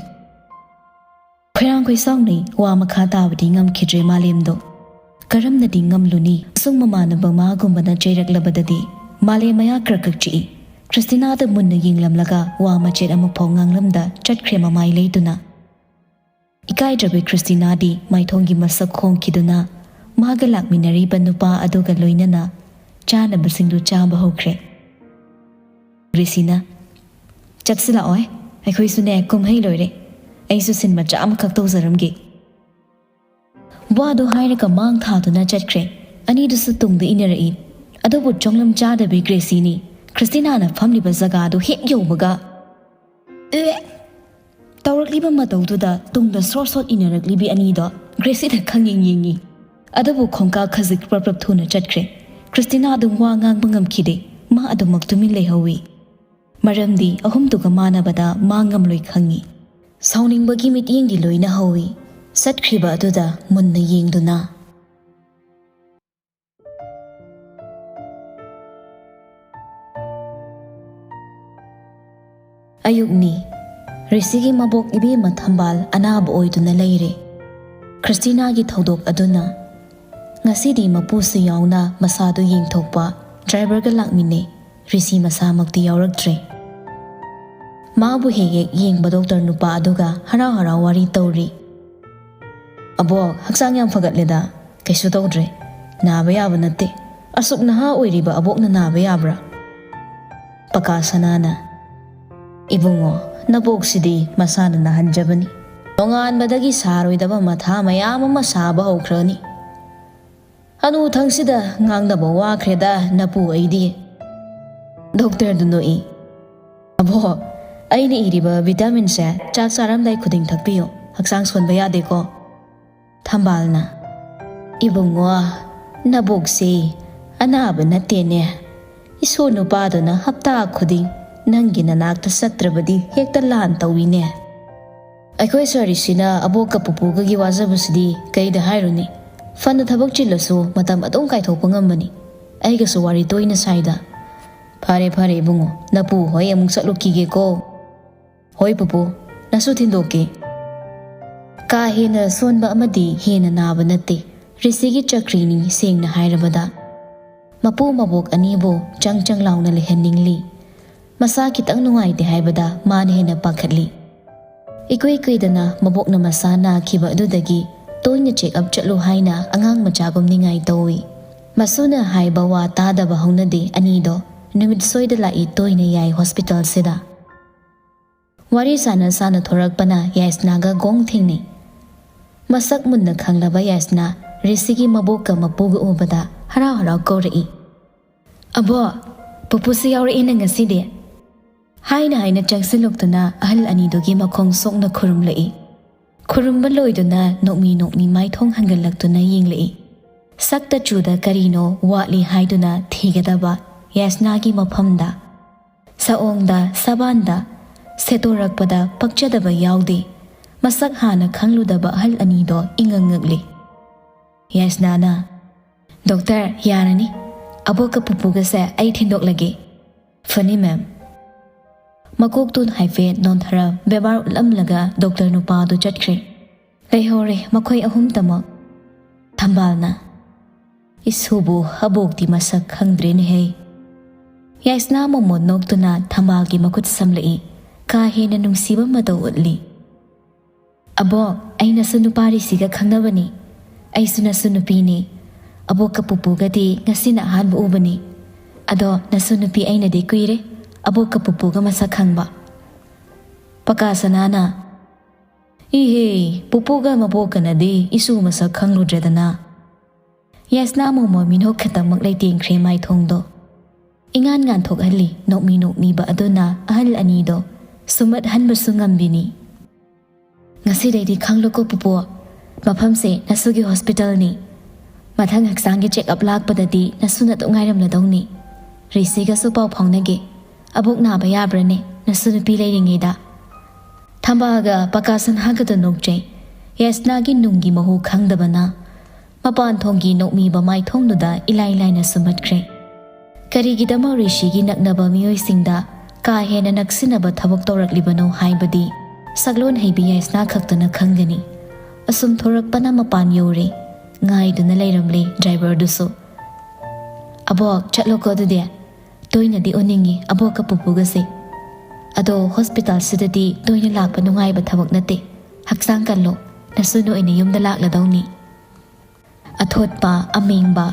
ꯈꯣꯏꯔꯥꯡ ꯈꯣꯏꯁꯥꯎꯅꯩ꯫ ꯋꯥ ꯃꯈꯥ ꯇꯥꯕꯗꯤ ꯉꯝꯈꯤꯗ꯭ꯔꯦ ꯃꯥꯂꯦꯝꯗꯣ꯫ ꯀꯔꯝꯅꯗꯤ ꯉꯝꯂꯨꯅꯤ? ꯑꯁꯨꯝ ꯃꯃꯥꯟꯅꯕ ꯃꯥꯒꯨꯝꯕꯅ ꯆꯩꯔꯛꯂꯕꯗꯗꯤ ꯃꯥꯂꯦꯝ ꯃꯌꯥ ꯀ꯭ꯔꯛ ꯀ꯭ꯔꯛ ꯆꯤꯛꯏ꯫ ꯈ꯭ꯔꯤꯁꯇꯤꯅꯥꯗ ꯃꯨꯟꯅ ꯌꯦꯡꯂꯝꯂꯒ ꯋꯥ ꯃꯆꯦꯠ ꯑꯃꯐꯥꯎ ꯉꯥꯡꯂꯝꯗ ꯆꯠꯈ꯭ꯔꯦ ꯃꯃꯥꯏ ꯂꯩꯗꯨꯅ꯫ ꯏꯀꯥꯏꯗ꯭ꯔꯕꯤ ꯈ꯭ꯔꯤꯁꯇꯤꯅꯥꯗꯤ ꯃꯥꯏꯊꯣꯡꯒꯤ ꯃꯁꯛ ꯍꯣꯡꯈꯤꯗꯨꯅ ꯃꯥꯒ ꯂꯥꯛꯃꯤꯟꯅꯔꯤꯕ ꯅꯨꯄꯥ ꯑꯗꯨꯒ ꯂꯣꯏꯅꯅ ꯆꯥꯅꯕꯁꯤꯡꯗꯨ ꯆꯥꯕ ꯍꯧꯈ꯭ꯔꯦ꯫ ꯒ꯭ꯔꯦꯁꯤꯅ, "ꯆꯠꯁꯤꯜꯂꯛꯑꯣꯏ, ꯑꯩꯈꯣꯏꯁꯨꯅꯦ ꯀꯨꯝꯍꯩ ꯂꯣꯏꯔꯦ꯫ ꯑꯩꯁꯨ ꯁꯤꯟ ꯃꯆꯥ ꯑꯃꯈꯛ ꯇꯧꯖꯔꯝꯒꯦ"꯫ ꯋꯥꯗꯨ ꯍꯥꯏꯔꯒ ꯃꯥꯡ ꯊꯥꯗꯨꯅ ꯆꯠꯈ꯭ꯔꯦ꯫ ꯑꯅꯤꯗꯨꯁꯨ ꯇꯨꯡꯗ ꯏꯟꯅꯔꯛꯏ꯫ ꯑꯗꯨꯕꯨ ꯆꯣꯡꯂꯝ ꯆꯥꯗꯕꯤ ꯒ꯭ꯔꯦꯁꯤꯅꯤ꯫ ꯈ꯭ꯔꯤꯁꯇꯤꯅꯥꯅ ꯐꯝꯂꯤꯕ ꯖꯒꯥꯗꯨ ꯍꯦꯛ ꯌꯧꯕꯒ, "ꯑꯦ!" ꯇꯧꯔꯛꯂꯤꯕ ꯃꯇꯧꯗꯨꯗ ꯇꯨꯡꯗ ꯁꯣꯠ ꯁꯣꯠ ꯏꯟꯅꯔꯛꯂꯤꯕꯤ ꯑꯅꯤꯗꯣ ꯒ꯭ꯔꯦꯁꯤꯗ ꯈꯪꯌꯦꯡ ꯌꯦꯡꯉꯤ꯫ ꯑꯗꯨꯕꯨ ꯈꯣꯡꯀꯥꯞ ꯈꯖꯤꯛ ꯄ꯭ꯔꯞ ꯄ꯭ꯔꯞ ꯊꯨꯅ ꯆꯠꯈ꯭ꯔꯦ꯫ ꯈ꯭ꯔꯤꯁꯇꯤꯅꯥ ꯑꯗꯨꯝ ꯋꯥ ꯉꯥꯡꯕ ꯉꯝꯈꯤꯗꯦ꯫ ꯃꯥ ꯑꯗꯨꯃꯛ ꯇꯨꯃꯤꯟ ꯂꯩꯍꯧꯏ꯫ ꯃꯔꯝꯗꯤ ꯑꯍꯨꯝꯗꯨꯒ ꯃꯥꯟꯅꯕꯗ ꯃꯥ ꯉꯝꯂꯣꯏ ꯈꯪꯏ꯫ ꯁꯥꯎꯅꯤꯡꯕꯒꯤ ꯃꯤꯠꯌꯦꯡꯗꯤ ꯂꯣꯏꯅ ꯍꯧꯏ꯫ ꯆꯠꯈ꯭ꯔꯤꯕ ꯑꯗꯨꯗ ꯃꯨꯟꯅ ꯌꯦꯡꯗꯨꯅ꯫ ꯑꯌꯨꯛꯅꯤ꯫ ꯔꯤꯁꯤꯒꯤ ꯃꯕꯣꯛ ꯏꯕꯦꯝꯃ ꯊꯝꯕꯥꯜ ꯑꯅꯥꯕ ꯑꯣꯏꯗꯨꯅ ꯂꯩꯔꯦ꯫ ꯈ꯭ꯔꯤꯁꯇꯤꯅꯥꯒꯤ ꯊꯧꯗꯣꯛ ꯑꯗꯨꯅ ꯉꯁꯤꯗꯤ ꯃꯄꯨꯁꯨ ꯌꯥꯎꯅ ꯃꯁꯥꯗꯨ ꯌꯦꯡꯊꯣꯛꯄ ꯗ꯭ꯔꯥꯏꯚꯔꯒ ꯂꯥꯛꯃꯤꯟꯅꯩ꯫ ꯔꯤꯁꯤ ꯃꯁꯥꯃꯛꯇꯤ ꯌꯥꯎꯔꯛꯇ꯭ꯔꯦ꯫ ꯃꯥꯕꯨ ꯍꯦꯛ ꯍꯦꯛ ꯌꯦꯡꯕ ꯗꯣꯛꯇꯔ ꯅꯨꯄꯥ ꯑꯗꯨꯒ ꯍꯔꯥꯎ ꯍꯔꯥꯎ ꯋꯥꯔꯤ ꯇꯧꯔꯤ꯫ "ꯑꯕꯣꯛ, ꯍꯛꯆꯥꯡ ꯌꯥꯝ ꯐꯒꯠꯂꯦꯗ꯫ ꯀꯩꯁꯨ ꯇꯧꯗ꯭ꯔꯦ꯫ ꯅꯥꯕ ꯌꯥꯕ ꯅꯠꯇꯦ꯫ ꯑꯁꯨꯛ ꯅꯍꯥ ꯑꯣꯏꯔꯤꯕ ꯑꯕꯣꯛꯅ ꯅꯥꯕ ꯌꯥꯕ꯭ꯔꯥ?" ꯄꯀꯥ ꯁꯅꯥꯅ, "ꯏꯕꯨꯡꯉꯣ, ꯅꯕꯣꯛꯁꯤꯗꯤ ꯃꯁꯥꯅ ꯅꯥꯍꯟꯖꯕꯅꯤ꯫ ꯅꯣꯡꯉꯥꯟꯕꯗꯒꯤ ꯁꯥꯔꯣꯏꯗꯕ ꯃꯊꯥ ꯃꯌꯥꯝ ꯑꯃ ꯁꯥꯕ ꯍꯧꯈ꯭ꯔꯅꯤ꯫ ꯍꯅꯨꯊꯪꯁꯤꯗ ꯉꯥꯡꯅꯕ ꯋꯥꯈ꯭ꯔꯦꯗ ꯅꯄꯨ ꯑꯩꯗꯤ"꯫ ꯗꯣꯛꯇꯔꯗꯨ ꯅꯣꯛꯏ꯫ "ꯑꯕꯣꯛ, ꯑꯩꯅ ꯏꯔꯤꯕ ꯚꯤꯇꯥꯃꯤꯟꯁꯦ ꯆꯥꯛ ꯆꯥꯔꯝꯗꯥꯏ ꯈꯨꯗꯤꯡ ꯊꯛꯄꯤꯌꯨ꯫ ꯍꯛꯆꯥꯡ ꯁꯣꯟꯕ ꯌꯥꯗꯦꯀꯣ"꯫ ꯊꯝꯕꯥꯜꯅ, "ꯏꯕꯨꯡꯉꯣ, ꯅꯕꯣꯛꯁꯦ ꯑꯅꯥꯕ ꯅꯠꯇꯦꯅꯦ꯫ ꯏꯁꯨ ꯅꯨꯄꯥꯗꯨꯅ ꯍꯞꯇꯥ ꯈꯨꯗꯤꯡ ꯅꯪꯒꯤ ꯅꯅꯥꯛꯇ ꯆꯠꯇ꯭ꯔꯕꯗꯤ ꯍꯦꯛꯇ ꯂꯥꯟ ꯇꯧꯏꯅꯦ"꯫ ꯑꯩꯈꯣꯏ ꯁꯥꯔꯤꯁꯤꯅ ꯑꯕꯣꯛꯀ ꯄꯨꯄꯨꯒꯒꯤ ꯋꯥꯖꯕꯁꯤꯗꯤ ꯀꯩꯗ ꯍꯥꯏꯔꯨꯅꯤ? ꯐꯅ ꯊꯕꯛ ꯆꯤꯜꯂꯁꯨ ꯃꯇꯝ ꯑꯗꯨꯝ ꯀꯥꯏꯊꯣꯛꯄ ꯉꯝꯕꯅꯤ꯫ ꯑꯩꯒꯁꯨ ꯋꯥꯔꯤ ꯇꯣꯏꯅ ꯁꯥꯏꯗ꯫ ꯐꯔꯦ ꯐꯔꯦ ꯏꯕꯨꯡꯉꯣ, ꯅꯄꯨ ꯍꯣꯏ ꯑꯃꯨꯛ ꯆꯠꯂꯨꯈꯤꯒꯦꯀꯣ꯫ ꯍꯣꯏ ꯄꯨꯄꯨ, ꯅꯁꯨ ꯊꯤꯟꯗꯣꯛꯀꯦ꯫ ꯀꯥ ꯍꯦꯟꯅ ꯁꯣꯟꯕ ꯑꯃꯗꯤ ꯍꯦꯟꯅ ꯅꯥꯕ ꯅꯠꯇꯦ꯫ ꯔꯤꯁꯤꯒꯤ ꯆꯀ꯭ꯔꯤꯅꯤ, ꯁꯦꯡꯅ ꯍꯥꯏꯔꯕꯗ꯫ ꯃꯄꯨ ꯃꯕꯣꯛ ꯑꯅꯤꯕꯨ ꯆꯪ ꯆꯪ ꯂꯥꯎꯅ ꯂꯩꯍꯟꯅꯤꯡꯂꯤ꯫ ꯃꯁꯥ ꯈꯤꯇꯪ ꯅꯨꯡꯉꯥꯏꯇꯦ ꯍꯥꯏꯕꯗ ꯃꯥꯅ ꯍꯦꯟꯅ ꯄꯥꯈꯠꯂꯤ꯫ ꯏꯀꯨꯏ ꯀꯨꯏꯗꯅ ꯃꯕꯣꯛꯅ ꯃꯁꯥ ꯅꯥꯈꯤꯕ ꯑꯗꯨꯗꯒꯤ ꯇꯣꯏꯅ check up ꯆꯠꯂꯨ ꯍꯥꯏꯅ ꯑꯉꯥꯡ ꯃꯆꯥꯒꯨꯝ ꯅꯤꯡꯉꯥꯏ ꯇꯧꯏ꯫ ꯃꯁꯨꯅ ꯍꯥꯏꯕ ꯋꯥ ꯇꯥꯗꯕ ꯍꯧꯅꯗꯦ ꯑꯅꯤꯗꯣ꯫ ꯅꯨꯃꯤꯠ ꯁꯣꯏꯗ ꯂꯥꯛꯏ ꯇꯣꯏꯅ ꯌꯥꯏ hospitalꯁꯤꯗ꯫ ꯋꯥꯔꯤ ꯁꯥꯅ ꯁꯥꯅ ꯊꯣꯔꯛꯄꯅ ꯌꯥꯏꯁꯅꯥꯒ ꯒꯣꯡ ꯊꯦꯡꯅꯩ꯫ ꯃꯁꯛ ꯃꯨꯟꯅ ꯈꯪꯂꯕ ꯌꯥꯏꯁꯅꯥ ꯔꯤꯁꯤꯒꯤ ꯃꯕꯣꯛꯀ ꯃꯄꯨꯒ ꯎꯕꯗ ꯍꯔꯥꯎ ꯍꯔꯥꯎ ꯀꯧꯔꯛꯏ, "ꯑꯕꯣ, ꯄꯨꯄꯨꯁꯨ ꯌꯥꯎꯔꯛꯏꯅ ꯉꯁꯤꯗꯤ?" ꯍꯥꯏꯅ ꯍꯥꯏꯅ ꯆꯪꯁꯤꯜꯂꯛꯇꯨꯅ ꯑꯍꯜ ꯑꯅꯤꯗꯨꯒꯤ ꯃꯈꯣꯡ ꯁꯣꯛꯅ ꯈꯨꯔꯨꯝꯂꯛꯏ꯫ ꯈꯨꯔꯨꯝꯕ ꯂꯣꯏꯗꯨꯅ ꯅꯣꯛꯃꯤ ꯅꯣꯛꯃꯤ ꯃꯥꯏꯊꯣꯡ ꯍꯟꯒꯠꯂꯛꯇꯨꯅ ꯌꯦꯡꯂꯛꯏ꯫ ꯁꯛꯇ ꯆꯨꯗ ꯀꯔꯤꯅꯣ ꯋꯥꯠꯂꯤ ꯍꯥꯏꯗꯨꯅ ꯊꯤꯒꯗꯕ ꯌꯥꯏꯁꯅꯥꯒꯤ ꯃꯐꯝꯗ, ꯁꯑꯣꯡꯗ, ꯁꯕꯥꯟꯗ, ꯁꯦꯠꯇꯣꯔꯛꯄꯗ ꯄꯛꯆꯗꯕ ꯌꯥꯎꯗꯦ꯫ ꯃꯁꯛ ꯍꯥꯟꯅ ꯈꯪꯂꯨꯗꯕ ꯑꯍꯜ ꯑꯅꯤꯗꯣ ꯏꯉꯛ ꯉꯛꯂꯤ꯫ ꯌꯥꯏꯁꯅꯥꯅ, "ꯗꯣꯛꯇꯔ, ꯌꯥꯔꯅꯤ꯫ ꯑꯕꯣꯛꯀ ꯄꯨꯄꯨꯒꯁꯦ ꯑꯩ ꯊꯤꯟꯗꯣꯛꯂꯒꯦ꯫" "ꯐꯅꯤ, ꯃꯦꯝ꯫" ꯃꯀꯣꯛꯇꯨ ꯍꯥꯏꯐꯦꯠ ꯅꯣꯟꯊꯔ ꯕꯦꯕꯥꯔ ꯎꯠꯂꯝꯂꯒ ꯗꯣꯛꯇꯔ ꯅꯨꯄꯥꯗꯨ ꯆꯠꯈ꯭ꯔꯦ꯫ ꯂꯩꯍꯧꯔꯦ ꯃꯈꯣꯏ ꯑꯍꯨꯝꯇꯃꯛ꯫ ꯊꯝꯕꯥꯜꯅ, "ꯏꯁꯨꯕꯨ ꯑꯕꯣꯛꯇꯤ ꯃꯁꯛ ꯈꯪꯗ꯭ꯔꯦꯅꯦꯍꯦ꯫" ꯌꯥꯏꯁꯅꯥ ꯃꯣꯃꯣꯟ ꯅꯣꯛꯇꯨꯅ ꯊꯝꯕꯥꯜꯒꯤ ꯃꯈꯨꯠ ꯁꯝꯂꯛꯏ꯫ ꯀꯥ ꯍꯦꯟꯅ ꯅꯨꯡꯁꯤꯕ ꯃꯇꯧ ꯎꯠꯂꯤ꯫ "ꯑꯕꯣꯛ, ꯑꯩꯅꯁꯨ ꯅꯨꯄꯥ ꯔꯤꯁꯤꯒ ꯈꯪꯅꯕꯅꯤ꯫ ꯑꯩꯁꯨ ꯅꯁꯨ ꯅꯨꯄꯤꯅꯤ꯫ ꯑꯕꯣꯛꯀ ꯄꯨꯄꯨꯒꯗꯤ ꯉꯁꯤꯅ ꯑꯍꯥꯟꯕ ꯎꯕꯅꯤ꯫ ꯑꯗꯣ ꯅꯁꯨ ꯅꯨꯄꯤ ꯑꯩꯅꯗꯤ ꯀꯨꯏꯔꯦ ꯑꯕꯣꯛꯀ ꯄꯨꯄꯨꯒ ꯃꯁꯛ ꯈꯪꯕ꯫" ꯄꯀꯥ ꯁꯅꯥꯅ, "ꯏꯍꯦ, ꯄꯨꯄꯨꯒ ꯃꯕꯣꯛꯀꯅꯗꯤ ꯏꯁꯨ ꯃꯁꯛ ꯈꯪꯂꯨꯗ꯭ꯔꯦꯗꯅ꯫" ꯌꯥꯏꯁꯅꯥ ꯃꯣꯃꯣꯟ ꯃꯤꯅꯣꯛ ꯈꯛꯇꯃꯛ ꯂꯩꯇꯦꯡꯈ꯭ꯔꯦ ꯃꯥꯏꯊꯣꯡꯗꯣ꯫ ꯏꯉꯥꯟ ꯉꯥꯟꯊꯣꯛꯍꯜꯂꯤ ꯅꯣꯛꯃꯤ ꯅꯣꯛꯃꯤꯕ ꯑꯗꯨꯅ ꯑꯍꯜ ꯑꯅꯤꯗꯣ ꯁꯨꯝꯃꯠꯍꯟꯕꯁꯨ ꯉꯝꯕꯤꯅꯤ꯫ "ꯉꯁꯤꯗꯩꯗꯤ ꯈꯪꯂꯨꯀꯣ ꯄꯨꯄꯨ, ꯃꯐꯝꯁꯦ ꯅꯁꯨꯒꯤ hospitalꯅꯤ꯫ ꯃꯊꯪ ꯍꯛꯆꯥꯡꯒꯤ check up ꯂꯥꯛꯄꯗꯗꯤ ꯅꯁꯨꯅ ꯑꯗꯨꯝ ꯉꯥꯏꯔꯝꯂꯗꯧꯅꯤ꯫ ꯔꯤꯁꯤꯒꯁꯨ ꯄꯥꯎ ꯐꯥꯎꯅꯒꯦ꯫ ꯑꯕꯣꯛ ꯅꯥꯕ ꯌꯥꯕ꯭ꯔꯅꯦ? ꯅꯁꯨ ꯅꯨꯄꯤ ꯂꯩꯔꯤꯉꯩꯗ꯫" ꯊꯝꯕꯥꯜꯒ ꯄꯀꯥ ꯁꯅꯥꯒꯗꯣ ꯅꯣꯛꯆꯩ꯫ ꯌꯥꯏꯁꯅꯥꯒꯤ ꯅꯨꯡꯒꯤ ꯃꯍꯨ ꯈꯪꯗꯕꯅ ꯃꯄꯥꯟ ꯊꯣꯡꯒꯤ ꯅꯣꯛꯃꯤꯕ ꯃꯥꯏꯊꯣꯡꯗꯨꯗ ꯏꯂꯥꯏ ꯂꯥꯏꯅ ꯁꯨꯝꯍꯠꯈ꯭ꯔꯦ꯫ ꯀꯔꯤꯒꯤꯗꯃꯛ ꯔꯤꯁꯤꯒꯤ ꯅꯛꯅꯕ ꯃꯤꯑꯣꯏꯁꯤꯡꯗ ꯀꯥ ꯍꯦꯟꯅ ꯅꯛꯁꯤꯟꯅꯕ ꯊꯕꯛ ꯇꯧꯔꯛꯂꯤꯕꯅꯣ ꯍꯥꯏꯕꯗꯤ ꯁꯛꯂꯣꯟ ꯍꯩꯕꯤ ꯌꯥꯏꯁꯅꯥ ꯈꯛꯇꯅ ꯈꯪꯒꯅꯤ꯫ ꯑꯁꯨꯝ ꯊꯣꯔꯛꯄꯅ ꯃꯄꯥꯟ ꯌꯧꯔꯦ꯫ ꯉꯥꯏꯗꯨꯅ ꯂꯩꯔꯝꯂꯦ ꯗ꯭ꯔꯥꯏꯚꯔꯗꯨꯁꯨ꯫ "ꯑꯕꯣꯛ, ꯆꯠꯂꯣꯀꯣ ꯑꯗꯨꯗꯤ꯫ ꯇꯣꯏꯅꯗꯤ ꯎꯅꯤꯡꯉꯤ ꯑꯕꯣꯛꯀ ꯄꯨꯄꯨꯒꯁꯦ꯫ ꯑꯗꯣ ꯍꯣꯁꯄꯤꯇꯥꯜꯁꯤꯗꯗꯤ ꯇꯣꯏꯅ ꯂꯥꯛꯄ ꯅꯨꯡꯉꯥꯏꯕ ꯊꯕꯛ ꯅꯠꯇꯦ꯫ ꯍꯛꯆꯥꯡ ꯀꯜꯂꯣ꯫ ꯅꯁꯨ ꯅꯣꯏꯅ ꯌꯨꯝꯗ ꯂꯥꯛꯂꯗꯧꯅꯤ"꯫ ꯑꯊꯣꯠꯄ, ꯑꯃꯦꯡꯕ,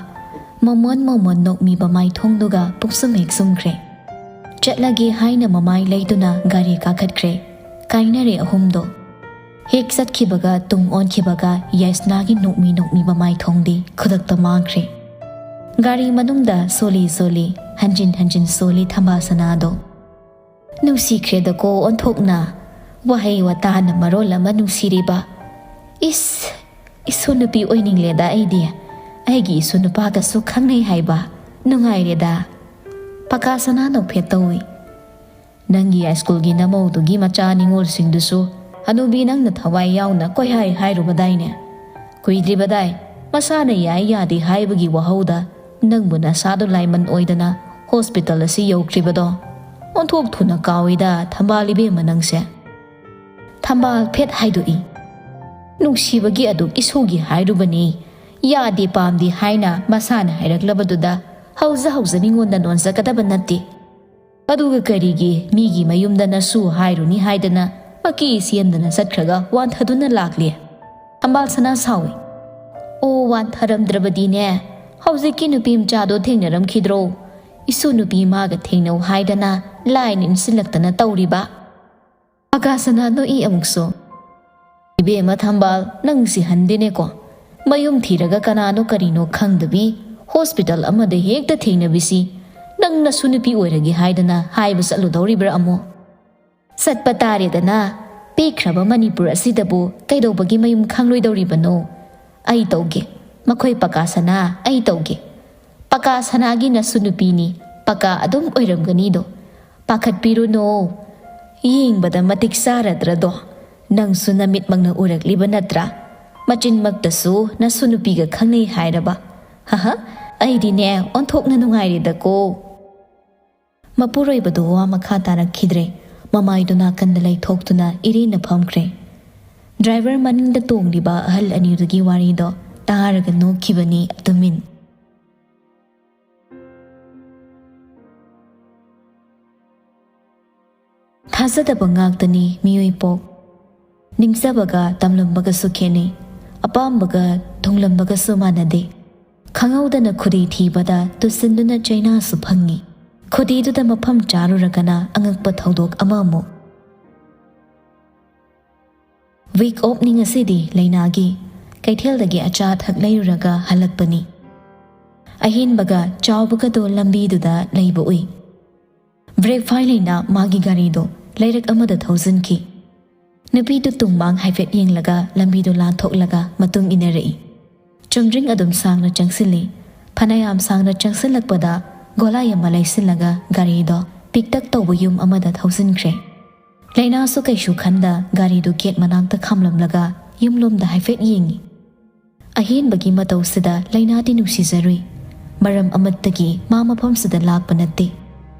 ꯃꯃꯣꯟ ꯃꯃꯣꯟ ꯅꯣꯛꯃꯤꯕ ꯃꯥꯏꯊꯣꯡꯗꯨꯒ ꯄꯨꯛꯁꯨꯝ ꯍꯦꯛ ꯁꯨꯝꯈ꯭ꯔꯦ꯫ ꯆꯠꯂꯒꯦ ꯍꯥꯏꯅ ꯃꯃꯥꯏ ꯂꯩꯗꯨꯅ ꯒꯥꯔꯤ ꯀꯥꯈꯠꯈ꯭ꯔꯦ꯫ ꯀꯥꯏꯅꯔꯦ ꯑꯍꯨꯝꯗꯣ꯫ ꯍꯦꯛ ꯆꯠꯈꯤꯕꯒ ꯇꯨꯡ ꯑꯣꯟꯈꯤꯕꯒ ꯌꯥꯏꯁꯅꯥꯒꯤ ꯅꯣꯛꯃꯤ ꯅꯣꯛꯃꯤꯕ ꯃꯥꯏꯊꯣꯡꯗꯤ ꯈꯨꯗꯛꯇ ꯃꯥꯡꯈ꯭ꯔꯦ꯫ ꯒꯥꯔꯤ ꯃꯅꯨꯡꯗ ꯁꯣꯜꯂꯤ ꯁꯣꯜꯂꯤ, ꯍꯟꯖꯤꯟ ꯍꯟꯖꯤꯟ ꯁꯣꯜꯂꯤ ꯊꯝꯕꯥꯜ ꯁꯅꯥꯗꯣ꯫ ꯅꯨꯡꯁꯤꯈ꯭ꯔꯦꯗꯀꯣ ꯑꯣꯟꯊꯣꯛꯅ꯫ ꯋꯥꯍꯩ ꯋꯥꯇꯥꯅ ꯃꯔꯣꯜ ꯑꯃ ꯅꯨꯡꯁꯤꯔꯤꯕ꯫ ꯏꯁ, ꯏꯁꯨ ꯅꯨꯄꯤ ꯑꯣꯏꯅꯤꯡꯂꯦꯗ ꯑꯩꯗꯤ꯫ ꯑꯩꯒꯤ ꯏꯁꯨ ꯅꯨꯄꯥꯒꯁꯨ ꯈꯪꯅꯩ ꯍꯥꯏꯕ꯫ ꯅꯨꯡꯉꯥꯏꯔꯦꯗ꯫ ꯄꯀꯥ ꯁꯅꯥ ꯅꯣꯛꯐꯦꯠ ꯇꯧꯏ꯫ "ꯅꯪꯒꯤ ꯍꯥꯏ ꯁ꯭ꯀꯨꯜꯒꯤ ꯅꯃꯧꯗꯨꯒꯤ ꯃꯆꯥ ꯅꯤꯉꯣꯜꯁꯤꯡꯗꯨꯁꯨ ꯍꯅꯨꯕꯤ ꯅꯪꯅ ꯊꯋꯥꯏ ꯌꯥꯎꯅ ꯀꯣꯏꯍꯥꯏ ꯍꯥꯏꯔꯨꯕꯗꯥꯏꯅꯦ? ꯀꯨꯏꯗ꯭ꯔꯤꯕꯗꯥꯏ ꯃꯁꯥꯅ ꯌꯥꯏ ꯌꯥꯗꯦ ꯍꯥꯏꯕꯒꯤ ꯋꯥꯍꯧꯗ ꯅꯪꯕꯨ ꯅꯁꯥꯗꯣ ꯂꯥꯏꯃꯟ ꯑꯣꯏꯗꯅ ꯍꯣꯁꯄꯤꯇꯥꯜ ꯑꯁꯤ ꯌꯧꯈ꯭ꯔꯤꯕꯗꯣ꯫ ꯑꯣꯟꯊꯣꯛ ꯊꯨꯅ ꯀꯥꯎꯏꯗ ꯊꯝꯕꯥꯜ ꯏꯕꯦꯝꯃ ꯅꯪꯁꯦ"꯫ ꯊꯝꯕꯥꯜ ꯐꯦꯠ ꯍꯥꯏꯗꯣꯛꯏ꯫ "ꯅꯨꯡꯁꯤꯕꯒꯤ ꯑꯗꯨꯛ ꯏꯁꯧꯒꯤ ꯍꯥꯏꯔꯨꯕꯅꯤ꯫ ꯌꯥꯗꯦ ꯄꯥꯝꯗꯦ ꯍꯥꯏꯅ ꯃꯁꯥꯅ ꯍꯥꯏꯔꯛꯂꯕꯗꯨꯗ ꯍꯧꯖ ꯍꯧꯖ ꯃꯤꯉꯣꯟꯗ ꯅꯣꯟꯖꯒꯗꯕ ꯅꯠꯇꯦ꯫ ꯑꯗꯨꯒ ꯀꯔꯤꯒꯤ ꯃꯤꯒꯤ ꯃꯌꯨꯝꯗ ꯅꯁꯨ ꯍꯥꯏꯔꯨꯅꯤ ꯍꯥꯏꯗꯅ ꯃꯀꯤ ꯁꯦꯝꯗꯅ ꯆꯠꯈ꯭ꯔꯒ ꯋꯥꯟꯊꯗꯨꯅ ꯂꯥꯛꯂꯤ?" ꯊꯝꯕꯥꯜ ꯁꯅꯥ ꯁꯥꯎꯏ꯫ "ꯑꯣ, ꯋꯥꯟꯊꯔꯝꯗ꯭ꯔꯕꯗꯤꯅꯦ, ꯍꯧꯖꯤꯛꯀꯤ ꯅꯨꯄꯤ ꯃꯆꯥꯗꯣ ꯊꯦꯡꯅꯔꯝꯈꯤꯗ꯭ꯔꯣ? ꯏꯁꯨ ꯅꯨꯄꯤ ꯃꯥꯒ ꯊꯦꯡꯅꯧ ꯍꯥꯏꯗꯅ ꯂꯥꯏꯅ ꯏꯟꯁꯤꯜꯂꯛꯇꯅ ꯇꯧꯔꯤꯕ"꯫ ꯄꯀꯥ ꯁꯅꯥ ꯅꯣꯛꯏ ꯑꯃꯨꯛꯁꯨ꯫ "ꯏꯕꯦꯝꯃ ꯊꯝꯕꯥꯜ, ꯅꯪ ꯁꯤꯍꯟꯗꯦꯅꯦꯀꯣ꯫ ꯃꯌꯨꯝ ꯊꯤꯔꯒ ꯀꯅꯥꯅꯣ ꯀꯔꯤꯅꯣ ꯈꯪꯗꯕꯤ ꯍꯣꯁꯄꯤꯇꯥꯜ ꯑꯃꯗ ꯍꯦꯛꯇ ꯊꯦꯡꯅꯕꯤꯁꯤ꯫ ꯅꯪ ꯅꯁꯨ ꯅꯨꯄꯤ ꯑꯣꯏꯔꯒꯦ ꯍꯥꯏꯗꯅ ꯍꯥꯏꯕ ꯆꯠꯂꯨꯗꯧꯔꯤꯕ꯭ꯔꯥ ꯑꯃꯨꯛ? ꯆꯠꯄ ꯇꯥꯔꯦꯗꯅ, ꯄꯤꯛꯈ꯭ꯔꯕ ꯃꯅꯤꯄꯨꯔ ꯑꯁꯤꯗꯕꯨ ꯀꯩꯗꯧꯕꯒꯤ ꯃꯌꯨꯝ ꯈꯪꯂꯣꯏꯗꯧꯔꯤꯕꯅꯣ? ꯑꯩ ꯇꯧꯒꯦ, ꯃꯈꯣꯏ ꯄꯀꯥ ꯁꯅꯥ, ꯑꯩ ꯇꯧꯒꯦ꯫ ꯄꯀꯥ ꯁꯅꯥꯒꯤ ꯅꯁꯨ ꯅꯨꯄꯤꯅꯤ, ꯄꯀꯥ ꯑꯗꯨꯝ ꯑꯣꯏꯔꯝꯒꯅꯤꯗꯣ꯫ ꯄꯥꯈꯠꯄꯤꯔꯨꯅꯣ, ꯌꯦꯡꯕꯗ ꯃꯇꯤꯛ ꯆꯥꯔꯗ꯭ꯔꯗꯣ꯫ ꯅꯪꯁꯨ ꯅꯃꯤꯠꯃꯛꯅ ꯎꯔꯛꯂꯤꯕ ꯅꯠꯇ꯭ꯔꯥ? ꯃꯆꯤꯟꯃꯛꯇꯁꯨ ꯅꯁꯨ ꯅꯨꯄꯤꯒ ꯈꯪꯅꯩ ꯍꯥꯏꯔꯕ? ꯍꯍ, ꯑꯩꯗꯤꯅꯦ ꯑꯣꯟꯊꯣꯛꯅ ꯅꯨꯡꯉꯥꯏꯔꯦꯗꯀꯣ꯫ ꯃꯄꯨꯔꯣꯏꯕꯗꯨ ꯋꯥ ꯃꯈꯥ ꯇꯥꯔꯛꯈꯤꯗ꯭ꯔꯦ꯫ ꯃꯃꯥꯏꯗꯨ ꯅꯥꯀꯟꯗ ꯂꯩꯊꯣꯛꯇꯨꯅ ꯏꯔꯦꯟꯅ ꯐꯝꯈ꯭ꯔꯦ꯫ ꯗ꯭ꯔꯥꯏꯚꯔ ꯃꯅꯤꯡꯗ ꯇꯣꯡꯂꯤꯕ ꯑꯍꯜ ꯑꯅꯤꯗꯨꯒꯤ ꯋꯥꯔꯤꯗꯣ ꯇꯥꯔꯒ ꯅꯣꯛꯈꯤꯕꯅꯤ ꯇꯨꯃꯤꯟ꯫ ꯊꯥꯖꯗꯕ ꯉꯥꯛꯇꯅꯤ ꯃꯤꯑꯣꯏ ꯄꯣꯛ꯫ ꯅꯤꯡꯖꯕꯒ ꯇꯝꯂꯝꯕꯒꯁꯨ ꯈꯦꯠꯅꯩ, ꯑꯄꯥꯝꯕꯒ ꯊꯨꯡꯂꯝꯕꯒꯁꯨ ꯃꯥꯟꯅꯗꯦ꯫ ꯈꯪꯍꯧꯗꯅ ꯈꯨꯗꯤ ꯊꯤꯕꯗ ꯇꯨꯁꯤꯟꯗꯨꯅ ꯆꯩꯅꯥꯁꯨ ꯐꯪꯉꯤ꯫ ꯈꯨꯗꯤꯗꯨꯗ ꯃꯐꯝ ꯆꯥꯔꯨꯔꯒꯅ ꯑꯉꯛꯄ ꯊꯧꯗꯣꯛ ꯑꯃ ꯑꯃꯨꯛ꯫ ꯋꯤꯛ ꯑꯣꯐꯅꯤ ꯉꯁꯤꯗꯤ ꯂꯩꯅꯥꯒꯤ꯫ ꯀꯩꯊꯦꯜꯗꯒꯤ ꯑꯆꯥ ꯑꯊꯛ ꯂꯩꯔꯨꯔꯒ ꯍꯜꯂꯛꯄꯅꯤ꯫ ꯑꯍꯦꯟꯕꯒ ꯆꯥꯎꯕꯒꯗꯣ ꯂꯝꯕꯤꯗꯨꯗ ꯂꯩꯕ ꯎꯏ꯫ ꯕ꯭ꯔꯦꯛ ꯐꯥꯏ ꯂꯩꯅ ꯃꯥꯒꯤ ꯒꯥꯔꯤꯗꯣ ꯂꯩꯔꯛ ꯑꯃꯗ ꯊꯧꯖꯤꯟꯈꯤ꯫ ꯅꯨꯄꯤꯗꯨ ꯇꯨꯡꯃꯥꯡ ꯍꯥꯏꯐꯦꯠ ꯌꯦꯡꯂꯒ ꯂꯝꯕꯤꯗꯨ ꯂꯥꯟꯊꯣꯛꯂꯒ ꯃꯇꯨꯡ ꯏꯟꯅꯔꯛꯏ꯫ ꯆꯨꯝꯗ꯭ꯔꯤꯡ ꯑꯗꯨꯝ ꯁꯥꯡꯅ ꯆꯪꯁꯤꯜꯂꯤ꯫ ꯐꯅꯌꯥꯝ ꯁꯥꯡꯅ ꯆꯪꯁꯤꯜꯂꯛꯄꯗ ꯒꯣꯂꯥꯏ ꯑꯃ ꯂꯩꯁꯤꯜꯂꯒ ꯒꯥꯔꯤꯗꯣ ꯄꯤꯛꯇꯛ ꯇꯧꯕ ꯌꯨꯝ ꯑꯃꯗ ꯊꯧꯖꯤꯟꯈ꯭ꯔꯦ꯫ ꯂꯩꯅꯥꯁꯨ ꯀꯩꯁꯨ ꯈꯟꯗ ꯒꯥꯔꯤꯗꯨ ꯒꯦꯠ ꯃꯅꯥꯛꯇ ꯈꯥꯝꯂꯝꯂꯒ ꯌꯨꯝꯂꯣꯝꯗ ꯍꯥꯏꯐꯦꯠ ꯌꯦꯡꯉꯤ꯫ ꯑꯍꯦꯟꯕꯒꯤ ꯃꯇꯧꯁꯤꯗ ꯂꯩꯅꯥꯗꯤ ꯅꯨꯡꯁꯤꯖꯔꯨꯏ꯫ ꯃꯔꯝ ꯑꯃꯠꯇꯒꯤ ꯃꯥ ꯃꯐꯝꯁꯤꯗ ꯂꯥꯛꯄ ꯅꯠꯇꯦ꯫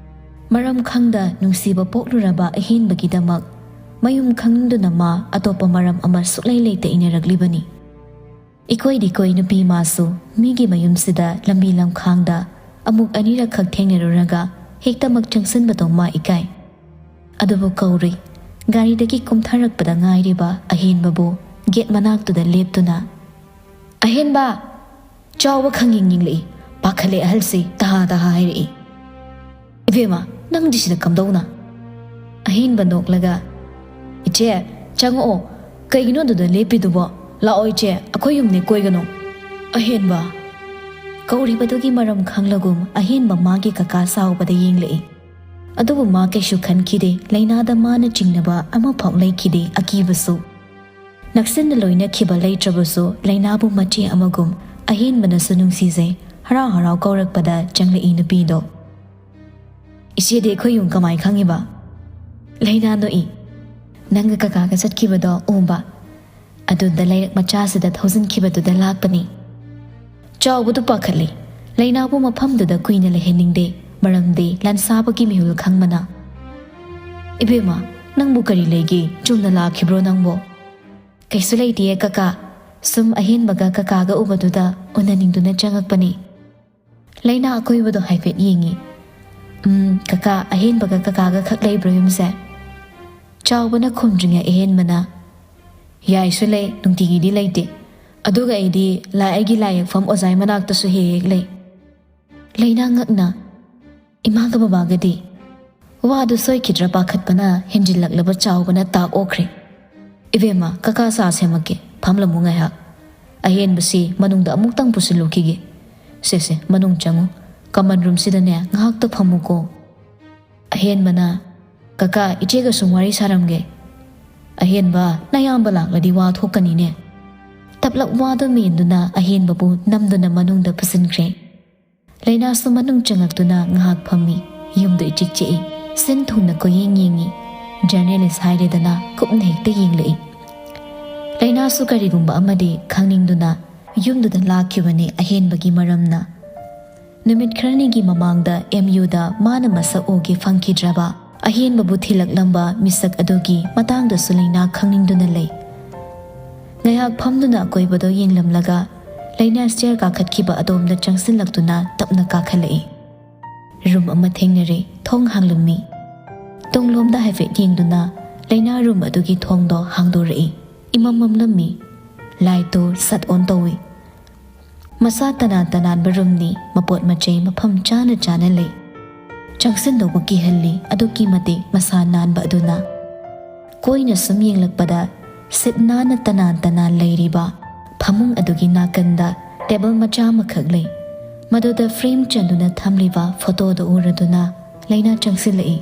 ꯃꯔꯝ ꯈꯪꯗ ꯅꯨꯡꯁꯤꯕ ꯄꯣꯛꯂꯨꯔꯕ ꯑꯍꯦꯟꯕꯒꯤꯗꯃꯛ ꯃꯌꯨꯝ ꯈꯪꯅꯤꯡꯗꯨꯅ ꯃꯥ ꯑꯇꯣꯞꯄ ꯃꯔꯝ ꯑꯃ ꯁꯨꯛꯂꯩ ꯂꯩꯇ ꯏꯟꯅꯔꯛꯂꯤꯕꯅꯤ꯫ ꯏꯀꯣꯏꯗꯤ ꯀꯣꯏ ꯅꯨꯄꯤ ꯃꯥꯁꯨ ꯃꯤꯒꯤ ꯃꯌꯨꯝꯁꯤꯗ ꯂꯝꯕꯤ ꯂꯝꯈꯥꯡꯗ ꯑꯃꯨꯛ ꯑꯅꯤꯔꯛꯈꯛ ꯊꯦꯡꯅꯔꯨꯔꯒ ꯍꯦꯛꯇꯃꯛ ꯆꯪꯁꯤꯟꯕꯗꯣ ꯃꯥ ꯏꯀꯥꯏ꯫ ꯑꯗꯨꯕꯨ ꯀꯧꯔꯨꯏ꯫ ꯒꯥꯔꯤꯗꯒꯤ ꯀꯨꯝꯊꯔꯛꯄꯗ ꯉꯥꯏꯔꯤꯕ ꯑꯍꯦꯟꯕꯕꯨ ꯒꯦꯠ ꯃꯅꯥꯛꯇꯨꯗ ꯂꯦꯞꯇꯨꯅ, "ꯑꯍꯦꯟꯕ!" ꯆꯥꯎꯕ ꯈꯪꯌꯦꯡ ꯌꯦꯡꯂꯛꯏ꯫ ꯄꯥꯈꯠꯂꯦ ꯑꯍꯜꯁꯤ ꯇꯍꯥ ꯇꯍꯥ ꯍꯥꯏꯔꯛꯏ꯫ "ꯏꯕꯦꯝꯃ, ꯅꯪꯗꯤ ꯁꯤꯗ ꯀꯝꯗꯧꯅ?" ꯑꯍꯦꯟꯕ ꯅꯣꯛꯂꯒ, "ꯏꯆꯦ, ꯆꯪꯉꯛꯑꯣ꯫ ꯀꯩꯒꯤꯅꯣ ꯑꯗꯨꯗ ꯂꯦꯞꯄꯤꯗꯨꯕꯣ? ꯂꯥꯛꯑꯣ ꯏꯆꯦ, ꯑꯩꯈꯣꯏ ꯌꯨꯝꯅꯤ, ꯀꯣꯏꯒꯅꯨ꯫" "ꯑꯍꯦꯟꯕ!" ꯀꯧꯔꯤꯕꯗꯨꯒꯤ ꯃꯔꯝ ꯈꯪꯂꯒꯨꯝ ꯑꯍꯦꯟꯕ ꯃꯥꯒꯤ ꯀꯀꯥ ꯁꯥꯎꯕꯗ ꯌꯦꯡꯂꯛꯏ꯫ ꯑꯗꯨꯕꯨ ꯃꯥ ꯀꯩꯁꯨ ꯈꯟꯈꯤꯗꯦ꯫ ꯂꯩꯅꯥꯗ ꯃꯥꯅ ꯆꯤꯡꯅꯕ ꯑꯃꯐꯥꯎ ꯂꯩꯈꯤꯗꯦ, ꯑꯀꯤꯕꯁꯨ꯫ ꯅꯛꯁꯤꯟꯅ ꯂꯣꯏꯅꯈꯤꯕ ꯂꯩꯇ꯭ꯔꯕꯁꯨ ꯂꯩꯅꯥꯕꯨ ꯃꯆꯦ ꯑꯃꯒꯨꯝ ꯑꯍꯦꯟꯕꯅꯁꯨ ꯅꯨꯡꯁꯤꯖꯩ꯫ ꯍꯔꯥꯎ ꯍꯔꯥꯎ ꯀꯧꯔꯛꯄꯗ ꯆꯪꯂꯛꯏ ꯅꯨꯄꯤꯗꯣ꯫ "ꯏꯆꯦꯗꯤ ꯑꯩꯈꯣꯏ ꯌꯨꯝ ꯀꯃꯥꯏ ꯈꯪꯉꯤꯕ?" ꯂꯩꯅꯥ ꯅꯣꯛꯏ꯫ "ꯅꯪꯒ ꯀꯀꯥꯒ ꯆꯠꯈꯤꯕꯗꯣ ꯎꯕ꯫" ꯑꯗꯨꯗ ꯂꯩꯔꯛ ꯃꯆꯥꯁꯤꯗ ꯊꯧꯖꯤꯟꯈꯤꯕꯗꯨꯗ ꯂꯥꯛꯄꯅꯤ꯫ ꯆꯥꯎꯕꯗꯨ ꯄꯥꯈꯠꯂꯤ꯫ ꯂꯩꯅꯥꯕꯨ ꯃꯐꯝꯗꯨꯗ ꯀꯨꯏꯅ ꯂꯩꯍꯟꯅꯤꯡꯗꯦ, ꯃꯔꯝꯗꯤ ꯂꯥꯟꯁꯥꯕꯒꯤ ꯃꯤꯍꯨꯜ ꯈꯪꯕꯅ꯫ "ꯏꯕꯦꯝꯃ, ꯅꯪꯕꯨ ꯀꯔꯤ ꯂꯩꯒꯦ? ꯆꯨꯝꯅ ꯂꯥꯛꯈꯤꯕ꯭ꯔꯣ ꯅꯪꯕꯣ?" "ꯀꯩꯁꯨ ꯂꯩꯇꯤꯌꯦ ꯀꯀꯥ, ꯁꯨꯝ ꯑꯍꯦꯟꯕꯒ ꯀꯀꯥꯒ ꯎꯕꯗꯨꯗ ꯎꯅꯅꯤꯡꯗꯨꯅ ꯆꯪꯉꯛꯄꯅꯤ꯫" ꯂꯩꯅꯥ ꯑꯀꯣꯏꯕꯗꯣ ꯍꯥꯏꯐꯦꯠ ꯌꯦꯡꯉꯤ꯫ "ꯎꯝ, ꯀꯀꯥ, ꯑꯍꯦꯟꯕꯒ ꯀꯀꯥꯒ ꯈꯛ ꯂꯩꯕ꯭ꯔꯣ ꯌꯨꯝꯁꯦ?" ꯆꯥꯎꯕꯅ ꯈꯨꯝꯗ꯭ꯔꯤꯉꯩ ꯑꯍꯦꯟꯕꯅ, "ꯌꯥꯏꯁꯨ ꯂꯩ, ꯅꯨꯡꯇꯤꯒꯤꯗꯤ ꯂꯩꯇꯦ꯫ ꯑꯗꯨꯒ ꯑꯩꯗꯤ ꯂꯥꯏ, ꯑꯩꯒꯤ ꯂꯥꯏ ꯌꯦꯛꯐꯝ ꯑꯣꯖꯥꯏ ꯃꯅꯥꯛꯇꯁꯨ ꯍꯦꯛ ꯍꯦꯛ ꯂꯩ꯫" ꯂꯩꯅꯥ ꯉꯛꯅ, "ꯏꯃꯥꯒ ꯕꯕꯥꯒꯗꯤ?" ꯋꯥꯗꯨ ꯁꯣꯏꯈꯤꯗ꯭ꯔꯥ ꯄꯥꯈꯠꯄꯅ ꯍꯦꯟꯖꯤꯜꯂꯛꯂꯕ ꯆꯥꯎꯕꯅ ꯇꯥꯛ ꯑꯣꯛꯈ꯭ꯔꯦ꯫ "ꯏꯕꯦꯝꯃ, ꯀꯀꯥ ꯆꯥ ꯁꯦꯝꯃꯛꯀꯦ, ꯐꯝꯂꯝꯃꯨ ꯉꯥꯏꯍꯥꯛ꯫ ꯑꯍꯦꯟꯕꯁꯤ ꯃꯅꯨꯡꯗ ꯑꯃꯨꯛꯇꯪ ꯄꯨꯁꯤꯜꯂꯨꯈꯤꯒꯦ꯫ ꯁꯦ ꯁꯦ, ꯃꯅꯨꯡ ꯆꯪꯉꯨ꯫ ꯀꯃꯟ ꯔꯨꯝꯁꯤꯗꯅꯦ ꯉꯥꯏꯍꯥꯛꯇ ꯐꯝꯃꯨꯀꯣ꯫" ꯑꯍꯦꯟꯕꯅ, "ꯀꯀꯥ, ꯏꯆꯦꯒ ꯁꯨꯝ ꯋꯥꯔꯤ ꯁꯥꯔꯝꯒꯦ꯫" "ꯑꯍꯦꯟꯕ, ꯅꯌꯥꯝꯕ ꯂꯥꯛꯂꯗꯤ ꯋꯥ ꯊꯣꯛꯀꯅꯤꯅꯦ꯫" ꯇꯞꯂꯞ ꯋꯥꯗꯨ ꯃꯦꯟꯗꯨꯅ ꯑꯍꯦꯟꯕꯕꯨ ꯅꯝꯗꯨꯅ ꯃꯅꯨꯡꯗ ꯄꯨꯁꯤꯟꯈ꯭ꯔꯦ꯫ ꯂꯩꯅꯥꯁꯨ ꯃꯅꯨꯡ ꯆꯪꯉꯛꯇꯨꯅ ꯉꯥꯏꯍꯥꯛ ꯐꯝꯃꯤ꯫ ꯌꯨꯝꯗꯨ ꯏꯆꯤꯛ ꯆꯤꯛꯏ꯫ ꯁꯤꯟ ꯊꯨꯡꯅ ꯀꯣꯏꯌꯦꯡ ꯌꯦꯡꯉꯤ꯫ ꯖꯔꯅꯦꯂꯤꯁ ꯍꯥꯏꯔꯦꯗꯅ, ꯀꯨꯞꯅ ꯍꯦꯛꯇ ꯌꯦꯡꯂꯛꯏ꯫ ꯂꯩꯅꯥꯁꯨ ꯀꯔꯤꯒꯨꯝꯕ ꯑꯃꯗꯤ ꯈꯪꯅꯤꯡꯗꯨꯅ ꯌꯨꯝꯗꯨꯗ ꯂꯥꯛꯈꯤꯕꯅꯤ ꯑꯍꯦꯟꯕꯒꯤ ꯃꯔꯝꯅ꯫ ꯅꯨꯃꯤꯠ ꯈꯔꯅꯤꯒꯤ ꯃꯃꯥꯡꯗ ꯑꯦꯝ ꯌꯨꯗ ꯃꯥꯅ ꯃꯁꯛ ꯎꯒꯦ ꯐꯪꯈꯤꯗ꯭ꯔꯕ ꯑꯍꯦꯟꯕꯕꯨ ꯊꯤꯜꯂꯛꯂꯝꯕ ꯃꯤꯁꯛ ꯑꯗꯨꯒꯤ ꯃꯇꯥꯡꯗꯁꯨ ꯂꯩꯅꯥ ꯈꯪꯅꯤꯡꯗꯨꯅ ꯂꯩ꯫ ꯉꯥꯏꯍꯥꯛ ꯐꯝꯗꯨꯅ ꯑꯀꯣꯏꯕꯗꯣ ꯌꯦꯡꯂꯝꯂꯒ ꯂꯩꯅꯥ ꯁ꯭ꯇꯦꯌꯔ ꯀꯥꯈꯠꯈꯤꯕ ꯑꯗꯣꯝꯗ ꯆꯪꯁꯤꯜꯂꯛꯇꯨꯅ ꯇꯞꯅ ꯀꯥꯈꯠꯂꯛꯏ꯫ ꯔꯨꯝ ꯑꯃ ꯊꯦꯡꯅꯔꯦ, ꯊꯣꯡ ꯍꯥꯡꯂꯝꯃꯤ꯫ ꯇꯨꯡꯂꯣꯝꯗ ꯍꯥꯏꯐꯦꯠ ꯌꯦꯡꯗꯨꯅ ꯂꯩꯅꯥ ꯔꯨꯝ ꯑꯗꯨꯒꯤ ꯊꯣꯡꯗꯣ ꯍꯥꯡꯗꯣꯔꯛꯏ꯫ ꯏꯃꯝ ꯃꯝꯂꯝꯃꯤ꯫ ꯂꯥꯏꯠꯇꯨ ꯁꯠ ꯑꯣꯟ ꯇꯧꯏ꯫ ꯃꯁꯥ ꯇꯅꯥꯟ ꯇꯅꯥꯟꯕ ꯔꯨꯝꯅꯤ, ꯃꯄꯣꯠ ꯃꯆꯩ ꯃꯐꯝ ꯆꯥꯅ ꯆꯥꯅ ꯂꯩ꯫ ꯆꯪꯁꯤꯟꯗꯧꯕ ꯀꯤꯍꯜꯂꯤ, ꯑꯗꯨꯛꯀꯤ ꯃꯇꯤꯛ ꯃꯁꯥ ꯅꯥꯟꯕ ꯑꯗꯨꯅ꯫ ꯀꯣꯏꯅ ꯁꯨꯝ ꯌꯦꯡꯂꯛꯄꯗ ꯁꯤꯠ ꯅꯥꯟꯅ ꯇꯅꯥꯟ ꯇꯅꯥꯟ ꯂꯩꯔꯤꯕ ꯐꯃꯨꯡ ꯑꯗꯨꯒꯤ ꯅꯥꯀꯟꯗ ꯇꯦꯕꯜ ꯃꯆꯥ ꯑꯃꯈꯛ ꯂꯩ꯫ ꯃꯗꯨꯗ ꯐ꯭ꯔꯦꯝ ꯆꯟꯗꯨꯅ ꯊꯝꯂꯤꯕ ꯐꯣꯇꯣꯗꯨ ꯎꯔꯗꯨꯅ ꯂꯩꯅꯥ ꯆꯪꯁꯤꯜꯂꯛꯏ꯫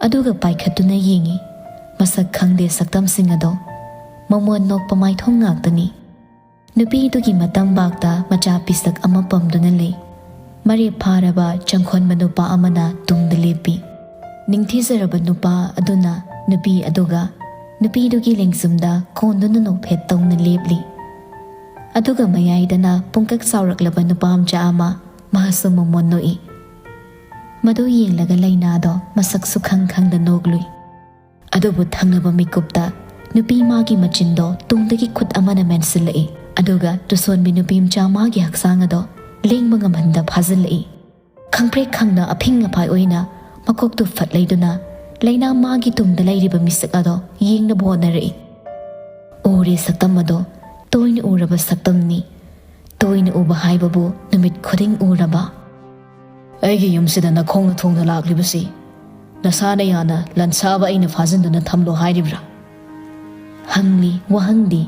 ꯑꯗꯨꯒ ꯄꯥꯏꯈꯠꯇꯨꯅ ꯌꯦꯡꯏ꯫ ꯃꯁꯛ ꯈꯪꯗꯦ ꯁꯛꯇꯝꯁꯤꯡ ꯑꯗꯣ꯫ ꯃꯃꯣꯟ ꯅꯣꯛꯄ ꯃꯥꯏꯊꯣꯡ ꯉꯥꯛꯇꯅꯤ꯫ ꯅꯨꯄꯤꯗꯨꯒꯤ ꯃꯇꯝꯕꯥꯛꯇ ꯃꯆꯥ ꯄꯤꯁꯛ ꯑꯃ ꯄꯝꯗꯨꯅ ꯂꯩ꯫ ꯃꯔꯦꯞ ꯐꯥꯔꯕ ꯆꯪꯈꯣꯟꯕ ꯅꯨꯄꯥ ꯑꯃꯅ ꯇꯨꯡꯗ ꯂꯦꯞꯄꯤ꯫ ꯅꯤꯡꯊꯤꯖꯔꯕ ꯅꯨꯄꯥ ꯑꯗꯨꯅ ꯅꯨꯄꯤ ꯑꯗꯨꯒ ꯅꯨꯄꯤꯗꯨꯒꯤ ꯂꯦꯡꯖꯨꯝꯗ ꯀꯣꯟꯗꯨꯅ ꯅꯣꯛꯐꯦꯠ ꯇꯧꯅ ꯂꯦꯞꯂꯤ꯫ ꯑꯗꯨꯒ ꯃꯌꯥꯏꯗꯅ ꯄꯨꯡꯀꯛ ꯆꯥꯎꯔꯛꯂꯕ ꯅꯨꯄꯥ ꯃꯆꯥ ꯑꯃ ꯃꯍꯥꯛꯁꯨ ꯃꯃꯣꯟ ꯅꯣꯛꯏ꯫ ꯃꯗꯨ ꯌꯦꯡꯂꯒ ꯂꯩꯅꯥꯗꯣ ꯃꯁꯛꯁꯨ ꯈꯪ ꯈꯪꯗ ꯅꯣꯛꯂꯨꯏ꯫ ꯑꯗꯨꯕꯨ ꯊꯪꯅꯕ ꯃꯤꯀꯨꯞꯇ ꯅꯨꯄꯤ ꯃꯥꯒꯤ ꯃꯆꯤꯟꯗꯣ ꯇꯨꯡꯗꯒꯤ ꯈꯨꯠ ꯑꯃꯅ ꯃꯦꯟꯁꯤꯜꯂꯛꯏ꯫ ꯑꯗꯨꯒ ꯇꯨꯁꯣꯟꯕꯤ ꯅꯨꯄꯤ ꯃꯆꯥ ꯃꯥꯒꯤ ꯍꯛꯆꯥꯡ ꯑꯗꯣ ꯂꯦꯡꯕ ꯉꯝꯍꯟꯗ ꯐꯥꯖꯤꯜꯂꯛꯏ꯫ ꯈꯪꯄ꯭ꯔꯦꯛ ꯈꯪꯅ ꯑꯐꯤꯡ ꯑꯐꯥꯏ ꯑꯣꯏꯅ ꯃꯀꯣꯛꯇꯨ ꯐꯠ ꯂꯩꯗꯨꯅ ꯂꯩꯅꯥ ꯃꯥꯒꯤ ꯇꯨꯡꯗ ꯂꯩꯔꯤꯕ ꯃꯤꯁꯛ ꯑꯗꯣ ꯌꯦꯡꯅꯕ ꯍꯣꯠꯅꯔꯛꯏ꯫ ꯎꯔꯦ ꯁꯛꯇꯝ ꯑꯗꯣ, ꯇꯣꯏꯅ ꯎꯔꯕ ꯁꯛꯇꯝꯅꯤ꯫ ꯇꯣꯏꯅ ꯎꯕ ꯍꯥꯏꯕꯕꯨ ꯅꯨꯃꯤꯠ ꯈꯨꯗꯤꯡ ꯎꯔꯕ꯫ "ꯑꯩꯒꯤ ꯌꯨꯝꯁꯤꯗ ꯅꯈꯣꯡꯅ ꯊꯣꯡꯅ ꯂꯥꯛꯂꯤꯕꯁꯤ ꯅꯁꯥꯅ ꯌꯥꯅ ꯂꯟꯁꯥꯕ ꯑꯩꯅ ꯐꯥꯖꯤꯟꯗꯨꯅ ꯊꯝꯂꯣ ꯍꯥꯏꯔꯤꯕ꯭ꯔꯥ?" ꯍꯪꯂꯤ ꯋꯥꯍꯪꯗꯤ,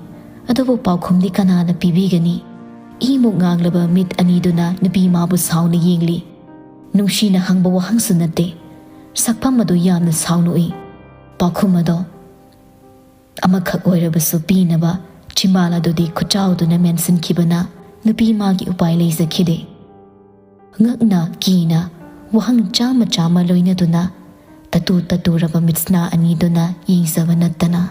ꯑꯗꯨꯕꯨ ꯄꯥꯎꯈꯨꯝꯗꯤ ꯀꯅꯥꯅ ꯄꯤꯕꯤꯒꯅꯤ? ꯏꯃꯨꯛ ꯉꯥꯡꯂꯕ ꯃꯤꯠ ꯑꯅꯤꯗꯨꯅ ꯅꯨꯄꯤ ꯃꯥꯕꯨ ꯁꯥꯎꯅ ꯌꯦꯡꯂꯤ꯫ ꯅꯨꯡꯁꯤꯅ ꯍꯪꯕ ꯋꯥꯍꯪꯁꯨ ꯅꯠꯇꯦ꯫ ꯁꯛꯐꯝ ꯑꯗꯨ ꯌꯥꯝꯅ ꯁꯥꯎꯅ ꯎꯏ꯫ ꯄꯥꯎꯈꯨꯝ ꯑꯗꯣ ꯑꯃꯈꯛ ꯑꯣꯏꯔꯕꯁꯨ ꯄꯤꯅꯕ ꯆꯤꯝꯕꯥꯜ ꯑꯗꯨꯗꯤ ꯈꯨꯠꯆꯥꯎꯗꯨꯅ ꯃꯦꯟꯁꯤꯟꯈꯤꯕꯅ ꯅꯨꯄꯤ ꯃꯥꯒꯤ ꯎꯄꯥꯏ ꯂꯩꯖꯈꯤꯗꯦ꯫ ꯉꯛꯅ ꯀꯤꯅ ꯋꯥꯍꯪ ꯆꯥꯝꯃ ꯆꯥꯝꯃ ꯂꯣꯏꯅꯗꯨꯅ ꯇꯇꯨ ꯇꯇꯨꯔꯕ ꯃꯤꯠꯁꯅꯥ ꯑꯅꯤꯗꯨꯅ ꯌꯦꯡꯖꯕ ꯅꯠꯇꯅ꯫